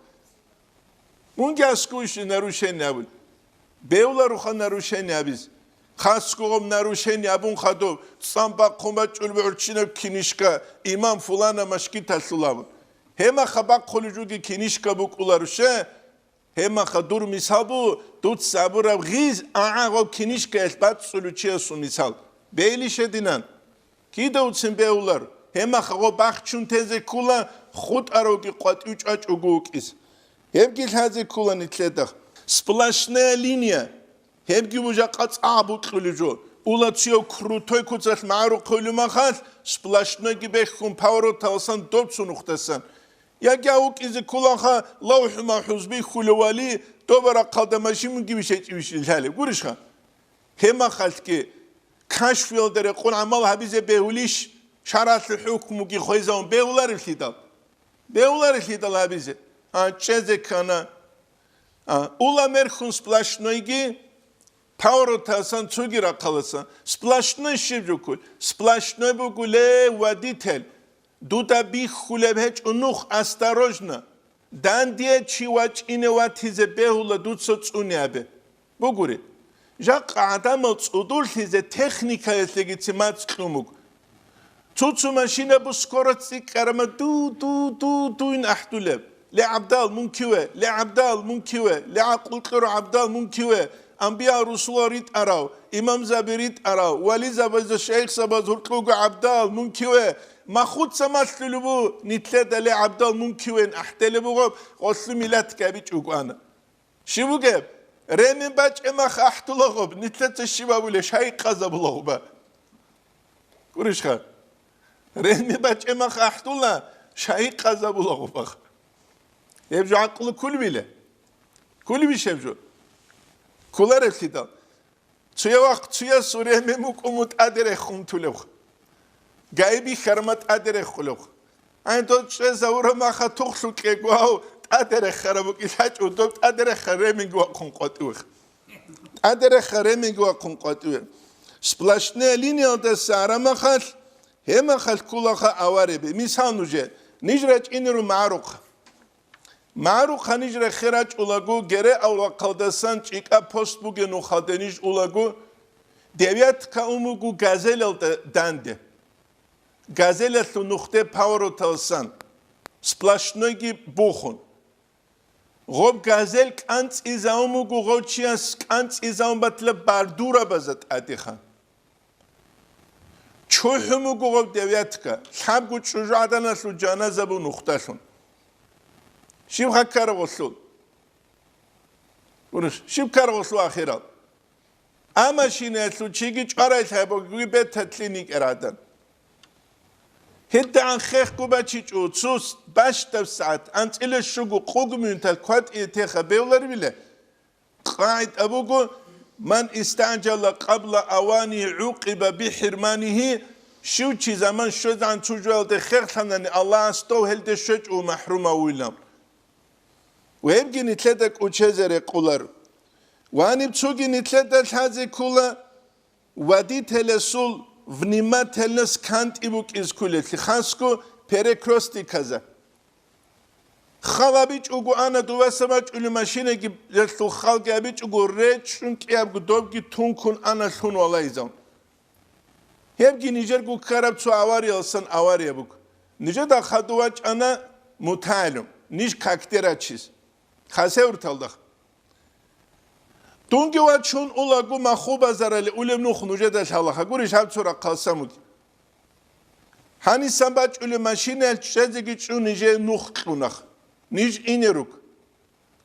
Мунги аскӀуйищ нарушение абун. Бевларуха нарушение абиз. Хасго гъоб нарушение абун хадуб, цӀан бахъун бачӀул бугӀурччинаб кинишка, имам фулана машгиталъул абун. Гьемаха бахъулеб жуги кинишка букӀуларуше, гьемаха дур мисал бу, дуца абураб гъиз агӀа гъоб кинишкаялъ бацӀцӀулев чиясул мисал. Бейли щединан. Кида уцин бегьулар, гьемаха гъо бахчун тезе ккула, хутӀаравги къватӀив чӀвачӀого вукӀиз. Гьебги лъазе ккула нилъеда. Сплошная линия. Гьебги бужа къацӀа букьулев жо. Ула цияв крутой куцалъ магӀарухъулев махалъ, сплошнойги бехьун повороталсан доцун ухтасан. Яги вукӀизе ккулаха лавхӀу-махӀуз бихьулев вали, доба рахъалда машинги вишечӀи вишилъали. Гурищха? Гьеб махалъги кашфиялда рекъон гӀамал гьабизе бегьулищ, шаргӀалъул хӀукмуги хвезавун бегьуларевлъидал? Бегьуларевлъидал гьабизе? А, чӀезе ккана. А, ула мерхьун сплошнойги, поворотасан цоги рахъаласан. Сплошной щиб жо кколеб? Сплошной буго, ле, водитель, дуда бихьулеб гьечӀо нух, осторожно! Дандие чи вачӀине ватизе бегьула дуца цӀуне абе. Бугури, жакъа гӀадамал цӀудурлъизе техникаялъегицин мацӀ кьун буго. Цо-цо машинаб скорость цӀикӀкӀарама ду-ду-ду-дуйин ахӀдулеб. Ле, ГӀабдал, мун киве? Ле, ГӀабдал, мун киве? Ле, гӀакълу кьурав ГӀабдал, мун киве? Анбиял-русулал ритӀарав, имамзаби ритӀарав, вализабазда, шайихзабаз гьоркього ГӀабдал, мун киве? Махуца малъулеб бу, нилъеда, ле, ГӀабдал, мун кивен ахӀделеб бугъаб, гъолъу милатги абичӀого ана. Щиб бугеб? Ремень бачӀеб мах ахӀдулагъуб, нилъеца щиб абулеб, шайикъазабулагъуба. Гурищха? Ремень бачӀеб мах ахӀдула, шайикъазабулагъубах. Гьеб жо гӀакълу кколебила? Кколебищ гьеб жо? Кколаревлъидал. Цуя вахъ цуясул ремень букӀун мун тӀаде рехун тулебха. Гайи бихьарма тӀаде рехулебха. Ай, дол чӀезавураб маха тухлъукьего, гьав тӀаде рехараб букӀин лъачӀо, доб тӀаде рехараб реминги вахъун къватӀивех. ТӀаде рехараб реминги вахъун къватӀиве. Сплошная линиялдаса арамахалъ, гьемахалъ кколаха аварияби. Мисал нужее, ниж рачӀинеру магӀарухъ. МагӀарухъа ниж рехе рачӀулаго, гере авлахъалдасан чӀикӀа пост бугеб нухалде ниж улаго, девятка ун буго газелалда данде. Газелалъул нухде повороталсан, сплошнойги бухун. Гъоб газел кӀанцӀизавун буго, гъов чияс кӀанцӀизавун батила бардурабазда тӀадеха. ЧухӀун буго гъоб девятка, лъабго чӀужугӀаданалъул жаназа бу нухдалъун. Щиб хаккараб гъолъул? Гурищ, щиб ккараб гъолъул ахирал? А машинаялъул чиги чӀварай лъабабги беталъин йикӀар гӀадан. ГьедигӀан хехго бачичӀо, цо бащдаб сагӀат, анцӀила щуго, къугмуюнтал кватӀие теха бевларвила? КъагӀида буго: «Ман истагӀжала къабла авани гӀукъиба бихӀирманигьи», щив чи заман щвезегӀан цо жоялде хехлъанани, Аллагьас дов гьелде щвечӀо ва махӀрумавуйилан. Ва гьебги нилъеда кӀучезе рекъолар. Ва гьаниб цоги нилъеда лъазе ккола, водителасул внимательность кантӀи букӀиз кколелъи, хасго перекрестиказа. Хал абичӀого ана, дуваса бачӀулев машинаги, ялъул халги абичӀого, речӀчӀун кӀиябго добги тункун ана лъун валайзавун. Гьебги нижерго ккараб цо авариялсан авария буго. Нижеда хадув вачӀана мутагӀилум, ниж какде рачиз. Хасеврталда. Дунги вачун улаго маху базарале улеб нух нужеда лъалаха, гурищ гьаб цо рахъалсан буги. Гьанисан бачӀулеб машинаялъ чӀезеги чӀун нижее нух кьунах. Ниж инерук.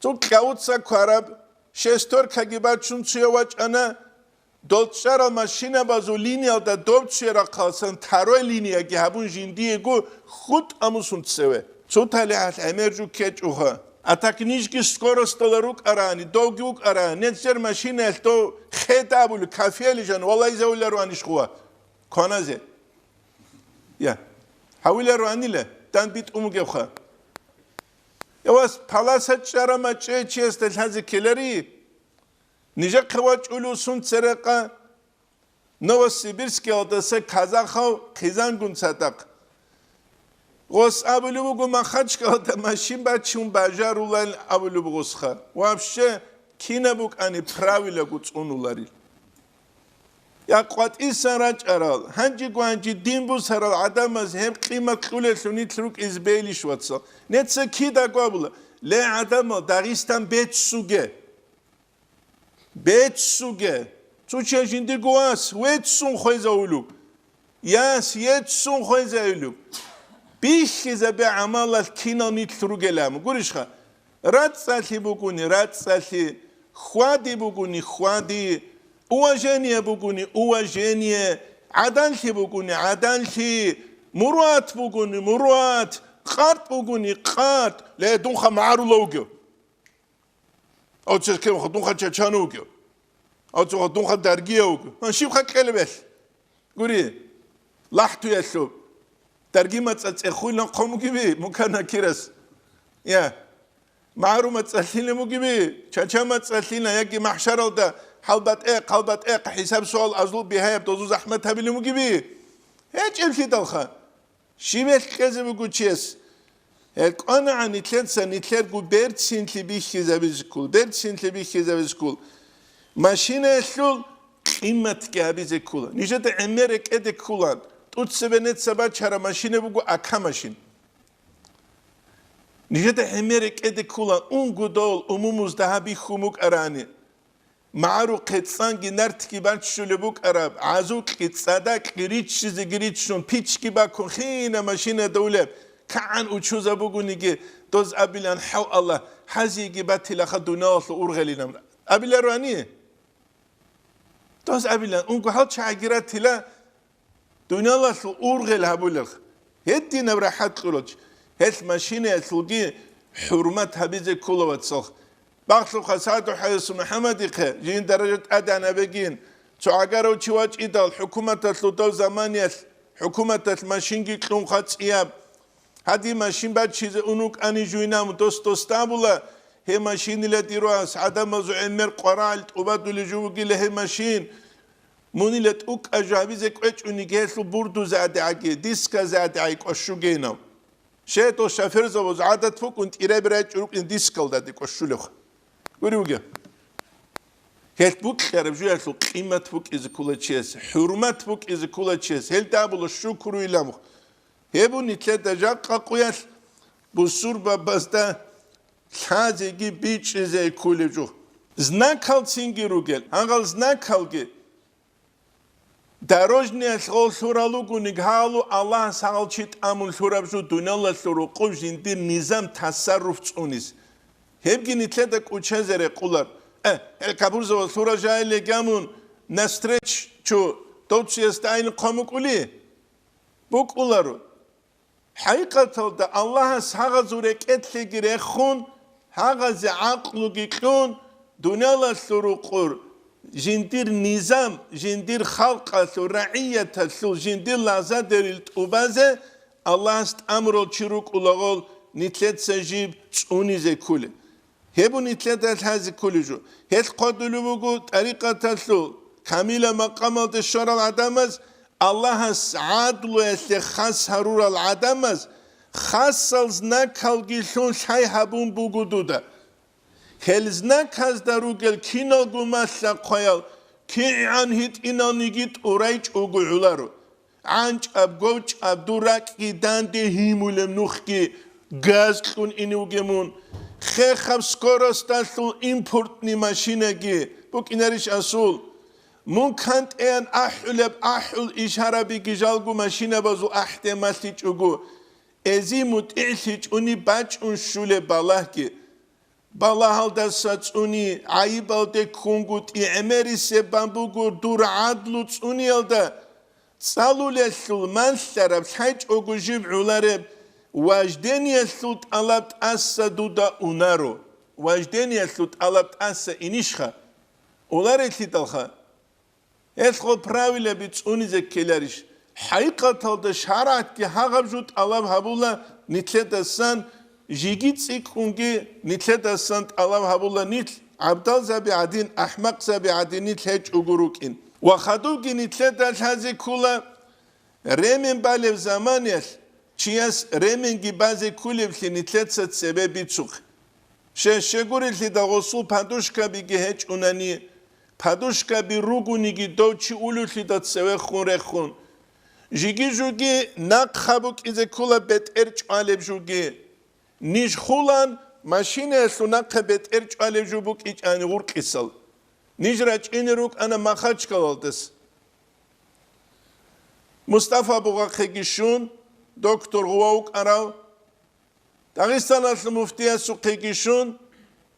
Цо кьавуца квараб шестеркаги бачун цуя вачӀана, долчӀарал машинабазул линиялда доб цуя рахъалсан второй линияги гьабун жиндиего хутӀа мусун цеве. Цо талихӀалъ гӀемер жу ккечӀоха. А так нижги скоростала рукӀарани, довги вукӀарани, нецер машинаялъ дов хедабули, кафели жан, валайзавуларуанищ хъува? Кваназе. Я. Гьавиларуанила, дан битӀун бугебха. Я вас, паласа чӀарама чӀей чиясда лъазе ккелари? Нижехъе вачӀулев сун церекъа Новосибирскиялдаса казахав хъизангун цадахъ. Гъос абулеб буго, Махачкалада машин бачун бажарулан абулеб гъосха. Вообще, кинаб букӀани правилаго цӀунуларил. Я къватӀисан рачӀарал, гьанжего гьанжи дин бусарал гӀадамаз гьеб къимат кьулелъул нилъ рукӀизе бейилищ, вацал? Неца кидаго абула, ле, гӀадамал, Дагъистан беццуге. Беццуге. Цо чияс жиндирго вас веццун хвезавулев. Яс еццун хвезавулев. Бихьизабе гӀамалалъ кинал нилъ ругелан. Гурищха, рацӀцӀалъи бугони, рацӀцӀалъи, хьвади бугони, хьвади, уважение бугони, уважение, гӀаданлъи бугони, гӀаданлъи, муруат бугони, муруат, къарт бугони, къарт. Ле, дунха магӀарула вугев. Ав церкевха, дунха чачана вугев. Оцогъа дунха даргияв вуго. Гьан щибха кьелеб гьелъ? Гури, лахӀтуялъуб. Дарги мацӀа цӀехуйилан хъомугиби, мукана кирас. Я. МагӀару мацӀалъилин бугеби, чача мацӀалъилин, яги махӀшаралда хӀалбатӀехъ, хӀалбатӀехъ хӀисаб-суал азул бигьаяб дозу захӀмат гьабилин бугеби? ГьечӀеблъидалха. Щиб гьелъ кьезе буго чияс? Гьел кӀванагӀан нилъеца, нилъерго берцинлъи бихьизабизккул, берцинлъи бихьизабизккул. Машинаялъул къиматги гьабизе ккула. Нижеда гӀемер рекӀеде ккула. ТӀуцебе неца бачара машина буго ака машин. Нижеда гӀемер рекӀеде ккула, унго дол умумузда гьаб бихьун букӀарани. МагӀарухъе цӀанги нартги баччулеб букӀараб, гӀазукьги цӀадакьги риччизеги риччун, пичги бакун, хина машинада улеб, кагӀан учузабугониги, доз абилан: «ХӀав, Аллагь, гьазиеги батилаха дуниялалъул ургъелилан», абилароани? Доз абилан, унго гьал чагӀиги ратила, дуниялалъул ургъел гьабулелха. Гьединаб рахӀат кьуралчи, гьелъ машинаялъулги хӀурмат гьабизе ккола, вацалха. Бахлъухъа СагӀду ХӀажиясул МухӀаммадихъе, жин даража тӀадегӀан гьабегин, цо гӀагарав чи вачӀидал, хӀукуматалъул дов заманиялъ, хӀукуматалъ машинги кьун хъацӀияб. Гьадин машин баччизе ун вукӀани жуйнам дос-досда абула, гьеб машинила дир вас, гӀадамазул гӀемер къварагӀел тӀубадулей жо вугила гьеб машин. Мунила тӀукӀа жо гьабизе кӀвечӀуни гьелъул бурдузе гӀадигӀаги, дисказе гӀадигӀаги кӀвашугейнав. Щайдал шоферзабаз гӀадат букӀун тӀираби рачӀун рукӀин дискалда гӀади кӀвашулев. Гури вугев. Гьелъ букьараб жоялъул къимат букӀизе ккола чияс, хӀурмат букӀизе ккола чияс, гьелда абула шукру иламухъ. Гьеб нилъеда жакъа къуялъ бусурбабазда лъазеги бичӀчӀизе кколеб жо. Знакал цинги ругел, гьагъал знакалги дорожниялъ гъол лъурал ругони, гьалу Аллагьас гьагъал чи тӀамун лъураб жо дуниялалъул рукъуб жиндир низам, тасарруф цӀунис. Гьебги нилъеда кӀучазе рекъулар. Э, э, капурзавал лъура жайиле гамун, навстречу, дов чиясда айин хъван букӀули? БукӀуларо. ХӀакъикъаталда Аллагьас гьагъазул рекӀелъеги рехун, гьагъазе гӀакълуги кьун, дуниялалъул рукъур жиндир низам, жиндир халкъалъул, рагӀияталъул жиндир лагъзадерил тӀубазе Аллагьас тӀамурал чи рукӀулагъул нилъеца жиб цӀунизе кколеб. Гьеб нилъеда лъазе кколеб жо. Гьелъ хъвадулеб буго тӀарикъаталъул камила макъамалде щварал гӀадамаз, Аллагьас гӀадлуялъе хас гьарурал гӀадамаз, хасал знакалги лъун лъай гьабун буго дуда. Гьел знаказда ругел киналго малъа-хъваял кигӀан гьитӀиналниги тӀурайчӀого гӀоларо. ГӀанчӀаб-говчӀаб дур ракӀги данде гьимулеб нухги газ кьун ине вугев мун. Хехаб скоросталъул импортный машинаги букӀинарищ асул? Мун кантӀеян ахӀулеб ахӀул ишарабиги жалго машинабазул ахӀде малъичӀого, эзи мутӀигӀлъичӀони бачӀун щулеб балагьги. Балагьалдаса цӀуни, гӀайибалде ккунгутӀи, гӀемерисеб бан буго дур гӀадлу цӀуниялда. ЦӀалулелъул малъараб лъайчӀого жиб гӀолареб вождениялъул тӀалаб тӀаса дуда унаро. Вождениялъул тӀалаб тӀаса инищха? Оларелъидалха. Гьелъго правилаби цӀунизе ккеларищ? ХӀакъикъаталда шаргӀатги гьагъаб жо тӀалаб гьабула нилъедасан, жеги цӀикӀкӀунги нилъедасан тӀалаб гьабула нилъ, гӀабдалзаби гӀадин, ахӀмакъзаби гӀадин нилъ гьечӀого рукӀин. Ва хадубги нилъеда лъазе ккола, ремен балеб заманаялъ чияс ременги базе кколеблъи нилъеца цебе бицухъе. Щай-щегурелъидал гъосул подушкабиги гьечӀунани, подушкаби ругониги дов чи улевлъидал цевехун рехун. Жиги-жуги нахъа букӀизе ккола бетӀер чӀвалеб жуги. Ниж хулан машинаялъул нахъа бетӀер чӀвалеб жу букӀичӀани гъуркьисал. Ниж рачӀине рукӀана Махачкалалдаса. Мустафа Бугъахъеги щун, доктор гъува вукӀарав, Дагъистаналъул муфтиясухъеги щун,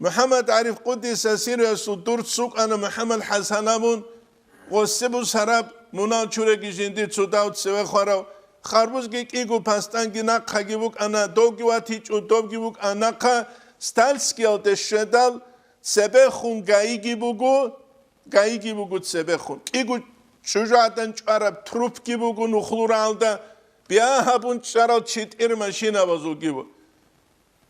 МухӀаммад ГӀариф Къуддиса сирруясул дурц вукӀана МухӀаммад ХӀасан абун, гъосебус гьараб мунал чуреги жиндир цо дав цеве хварав, харбузги кӀиго пастанги нахъаги букӀана, довги ватичӀо, довги букӀана нахъа, Стальскиялде щведал, цебехун ГАИги буго, ГАИги буго цебехун. КӀиго чӀужугӀадан чӀвараб трубги буго нухлуралда, бигьа гьабун чӀарал читӀир машинабазулги буго.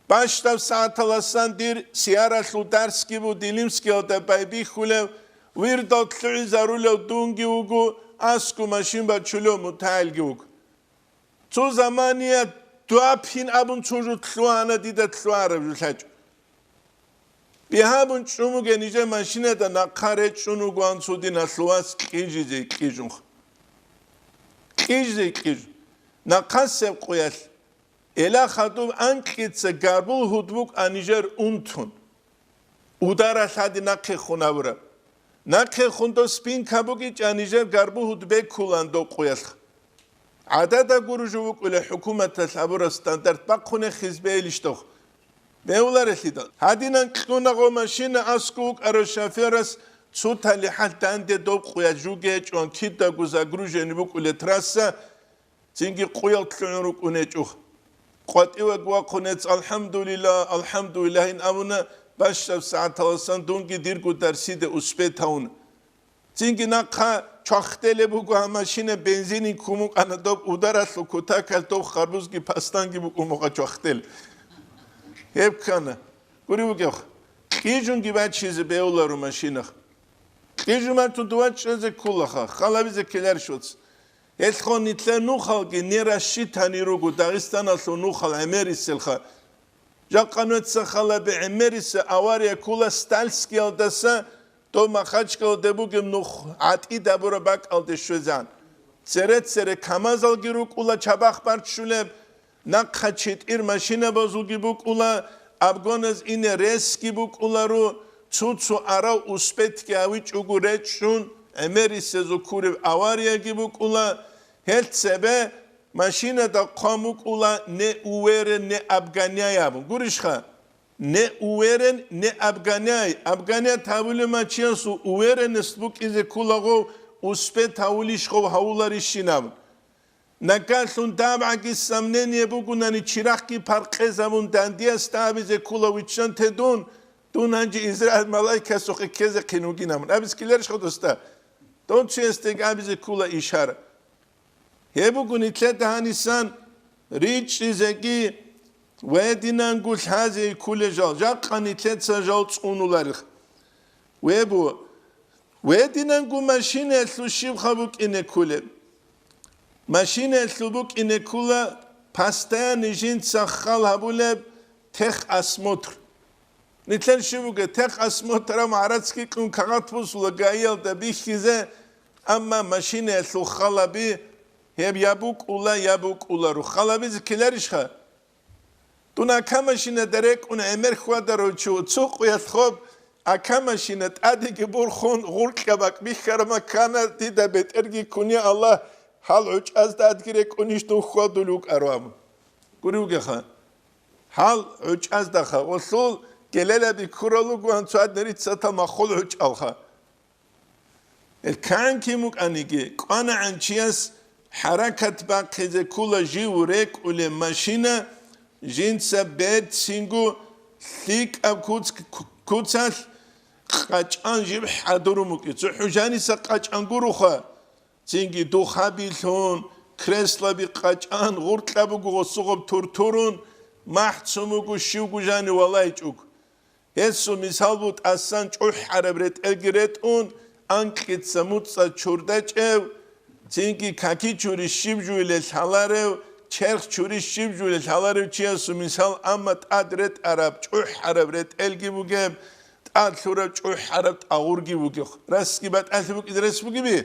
Бащдаб сагӀаталасан дир сияралъул дарсги буго Дилимскиялда байбихьулев, вирдал лъугӀизарулев дунги вуго, аску машин бачулев мутагӀилги вуго. Цо замания дуапин абун цо жо лъугьана, дида лъугьараб жо лъачӀо. Бигьабун чӀумуге нижер машинада нахъа речӀчӀун вугоан цо диналъул вас кьижизе кьижун. Кьижизе кьижун. Нахъасеб къуялъ, эла хадуб анкьица гарбул гьудбук а нижер унтун. Ударалъади нахъехун абураб. Нахъехун дов спинка бугичӀа нижер гарбу гьудбеккулан дов къуялъ. ГӀадада гуружу вукӀула хӀукуматалъ абураб стандарт бахъунехиз бейилищ дов. Беуларелъидал. Гьадинан кьуна гъо машина аскӀу вукӀарав шоферас цо талихӀалъ данде дов къуялъ жугечӀун кидаго загружени букӀуле трасса, Цинги къуял лъугӀун рукӀунечӀо. КъватӀиваг вахъунец, «АлхӀамдулиллагь, алхӀамдулиллагь», ин абуна, бащдаб сагӀаталасан дунги дирго дарсиде успеть гьавуна. Цинги нахъа чвахделеб буго гьаб машина, бензинин ккун букӀана доб ударалъул кутакалъ, доб харбузги пастанги букӀун буго чвахдел. Гьеб ккана. Гури бугеб, кьижунги бачизе бегьуларо машинах. Кьижумантун дувачӀезе кколаха, халабизе ккеларищ оц. Гьелъго нилъер нухалги не рассчитани руго Дагъистаналъул нухал гӀемериселха. Жакъа нуца халаби гӀемерисе авария ккола Стальскиялдаса дов Махачкалде бугеб нух гӀатӀид абураб бакӀалде щвезан. Цере-цере камазалги рукӀула чабахъ барччулеб, нахъа читӀир машинабазулги букӀула, обгоназ ине ресги букӀуларо, цо-цо арав успетьги гьавичӀого речӀчӀун, гӀемерисезул ккуреб аварияги букӀула, гьел цебе машинада хъван букӀула «не уверен, не обгоняй» абун. Гурищха? «Не уверен, не обгоняй». Обгонять гьавулев мачиясул уверенность букӀизе кколагъов, успеть гьавулищ гъов гьавуларищин абун. Нагагьлъун дабгӀаги сомнение бугунани, чирахъги паркъезабун, дандиясда абизе ккола виччанте дун, дун гьанже Израил малаикасухъе ккезехъин вугинамун. Абиз ккеларищха досда? Дон чиясдеги абизе ккола ишара. Гьеб буго нилъеда гьанисан ричӀчӀизеги ва гьединанго лъазе кколел жал, жакъа нилъеца жал цӀунуларих. Вебу, Гьединанго машинаялъул щибха букӀине кколеб? Машинаялъул букӀине ккола постоянный жинца хал гьабулеб техосмотр. Нилъер щиб бугеб, техосмотрав гӀарацги кьун кагъат бусула ГАИялда бихьизе, амма машинаялъул халаби гьеб я букӀула, я букӀуларо. Халабизе ккеларищха? Дун ака машинада рекӀун гӀемер хьвадарав чи, цо къуялъ хоб, ака машина тӀадеги бурхун, гъуркьа бакӀ бихьараб маккана, дида бетӀерги ккуне Аллагь, гьал гӀучӀазда адги рекӀунищ дун хьвадулев вукӀарав абун. Гури вугеха. Гьал гӀучӀаздаха, гъолъул гелелаби ккурал ругоан цо гьадин риццатал маххул гӀучӀалха. Ил кан кин вукӀаниги, кӀванагӀан чияс хӀаракат бахъизе ккола жив рекӀулеб машина, жинца берцинго лъикӀаб куц-, куцалъ къачӀан жив хӀадурун вукӀи. ЦохӀо жаниса къачӀан гуроха, цинги духаби лъун, креслаби къачӀан, гъуркьа буго гъосугъаб туртурун, махӀцун буго щивго жани валайчӀуг. Гьесул мисал бу тӀасан чӀухӀараб ретӀелги ретӀун, анкьица муцӀа чурдачӀев, цинги каки чури щиб жуйилел лъаларев, черх чури щиб жуйилел лъаларев чиясул мисал, амма тӀад ретӀараб чӀухӀараб ретӀелги бугеб, тӀад лъураб чӀухӀараб тӀагъурги бугеб. Расги батӀалъи букӀизе рес бугеби?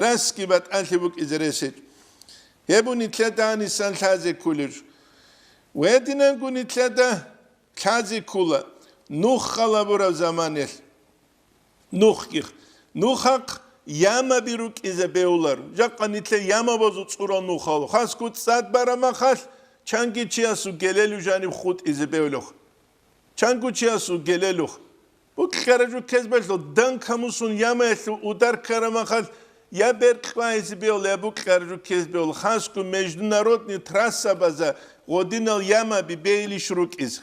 Расги батӀалъи букӀизе рес гьечӀо. Гьеб нилъеда гьанисан лъазе кколеб жо. Гьединанго нилъеда лъазе ккола нух халабураб заманалъ. Нухги. Нухахъ ямаби рукӀизе бегьулар. Жакъа нилъер ямабазул цӀурал нухал. Хасго цӀад бараб махалъ, чанги чиясул гелелу жаниб хутӀизе бегьулехъ. Чанго чиясул гелелухъ. Букьараб жо ккезе бегьулехъ, дан камусун ямаялъул удар ккараб махалъ, я беркь вагьизе бегьула, я букьараб жо ккезе бегьула. Хасго международный трассабаза гъодинал ямаби бегьилищ рукӀизе.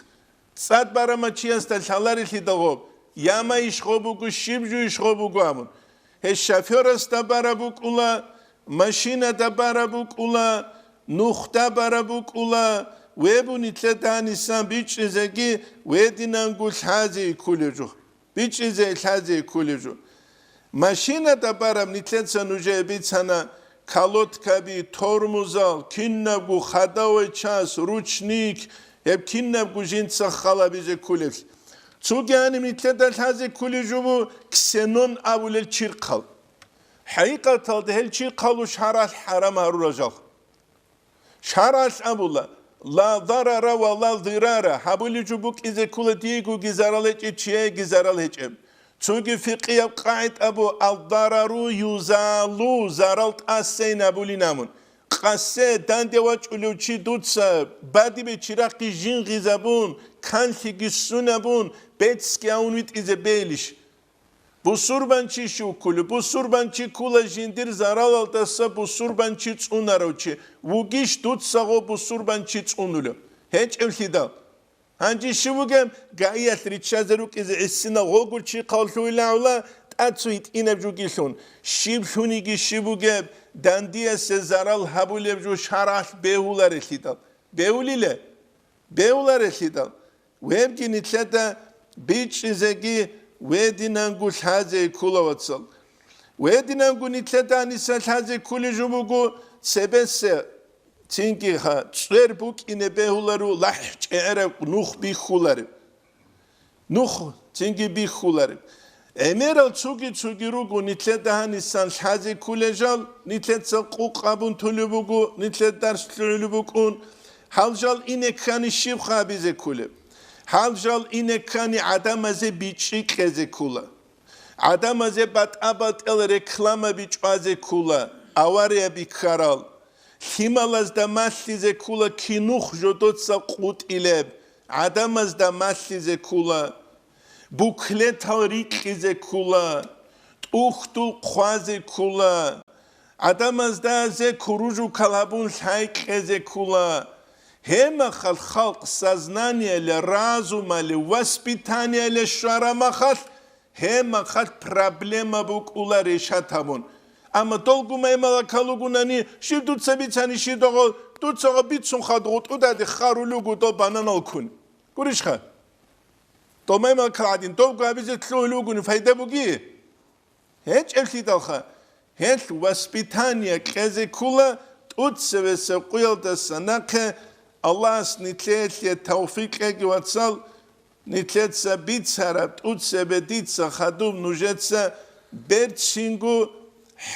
ЦӀад барама чиясда лъаларелъидал гъоб, Яма иш гъо буго, щиб жо иш гъо буго абун. Гьеб шофёрасда бараб букӀула, машинада бараб букӀула, нухда бараб букӀула, вебу нилъеда гьанисан бичӀчӀизеги, вединанго лъазе кколеб жо. БичӀчӀизе лъазе кколеб жо. Машинада бараб нилъеца нужее бицана колодкаби, тормозал, кинабго ходовой часть, ручник, гьеб кинабго жинца халабизе кколеблъи. Цоги гьаниб нилъеда лъазе кколеб жо буго ксенон абулел чирхъал. ХӀакъикъаталда гьел чирхъалъул шаргӀалъ хӀарам гьарурал жал. ШаргӀалъ абула: «Ла дарара ва ла дирара», гьабулеб жо букӀизе ккола диегоги зарал гьечӀеб, чияеги зарал гьечӀеб. Цоги фикъияб къагӀида абу: «Ал-дарару юзалу», зарал тӀасейин абулин абун. Къасе данде вачӀулев чи дуца бадибе чирахъги жингъизабун, канлъиги сунабун, бецги авун витӀизе бейилищ? Бусурбанчи щив кколев? Бусурбанчи ккола жиндир заралалдаса бусурбанчи цӀунарав чи. Вугищ дуца гъо бусурбанчи цӀунулев? ГьечӀеблъидал. Гьанже щив вугеб? Гаиялъ риччазе рукӀизе гӀисинал гъогур чи хъаллъуйилан гӀула, тӀацу гьитӀинаб жугилъун. Щиблъуниги щив вугеб, дандиясе зарал гьабулеб жо шаргӀалъ бегьуларелъидал? Бегьулиле? Бегьуларелъидал. Вебги нилъеда бичӀчӀизеги вединанго лъазе ккола, вацал. Вединанго нилъеда гьаниса лъазе кколеб жо буго цебесе, цинги гьа, цӀер букӀине бегьуларев лахӀ чӀегӀераб нух бихьулареб. Нух цинги бихьулареб. ГӀемерал цоги-цоги руго нилъеда гьанисан лъазе кколел жал, нилъеца къукъ абун толеб буго, нилъер дарс лъугӀулеб букӀун. Гьал жал ине ккани щиб гьабизе кколеб? Гьал жал ине ккани гӀадамазе бичӀчӀи кьезе ккола. ГӀадамазе батӀа-батӀиял рекламаби чӀвазе ккола, аварияби ккарал. Лъималазда малъизе ккола, кинух жодоца къутӀилеб, гӀадамазда малъизе ккола. Буклетал рикьизе ккола, тӀухьдул хъвазе ккола, гӀадамазда зе куружукал гьабун лъай кьезе ккола. Гьебмахал халкъ сознанияле, разумале, воспитанияле щвараб махалъ, гьебмахалъ проблема букӀула решат гьабун. Амма долго маймалакал ругунани, щиб дуца бицани, щиб догъо, дуцаго бицун хадгъу тӀудаде харулугу доб бананал ккун. Гурищха? Доб маймалакал гӀадин, довго гьабизе лъугьулев вугони пайда буги? ГьечӀеблъидалха, гьелъ воспитание кьезе ккола тӀуцевесев къуялдаса нахъе. Аллагьас нилъее тавфикъ кьеги, вацал, нилъеца бицараб тӀуцебе дица хадуб нужеца берцинго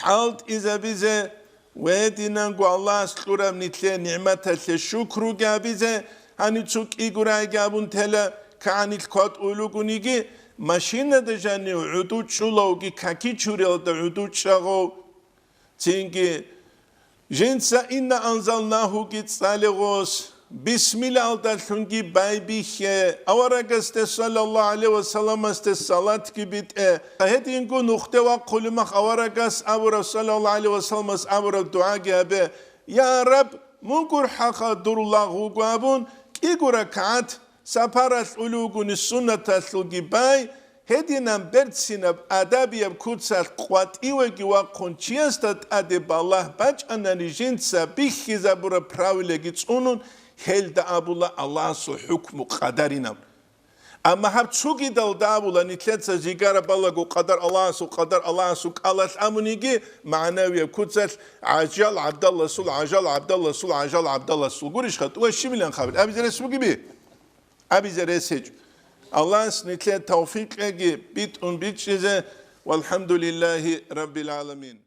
хӀалтӀизабизе, ва гьединанго Аллагьас кьураб нилъее нигӀматалъе шукруги гьабизе, гьанив цо кӀиго рагӀиги абун тела, кагӀанилъ кватӀулел ругониги, машинада жанив гӀуду чӀулавги каки чуриялда гӀуду чӀагъав. Цинги жинца «Инна анзалнагьу»ги цӀале гъос, бисмиллагьалдалъунги байбихье, аварагасде саллаллагьу гӀалайгьи вассаламасде салатги битӀе. Гьединго нухде вахъулеб мах аварагас абураб, саллаллагьу гӀалайгьи вассаламас абураб дугӀаги гьабе: «Я Раб, мун гурхӀаха дур лагъ вуго», абун, кӀиго ракагӀат, сапаралъ улев вугони суннаталъулги бай, гьединан берцинаб адабияб куцалъ къватӀивеги вахъун чиясда тӀаде балагь бачӀанани жинца бихьизабураб правилаги цӀунун, гьелда абула Аллагьасул хӀукму къадаринаб. Амма гьаб цогидалда абула нилъеца жигара балагу къадар Аллагьасул, къадар Аллагьасул кӀалалъ абуниги, магӀнавияб куцалъ гӀажал гӀабдалласул, гӀажал гӀабдалласул, гӀажал гӀабдалласул. Гурищха, тӀура щибилан хабар? Абизе рес бугеби? Абизе рес гьечӀо. Аллагьас нилъее тавфикъ кьеги битӀун бичӀчӀизе. Валхамдулиллагьи раббил гӀаламин.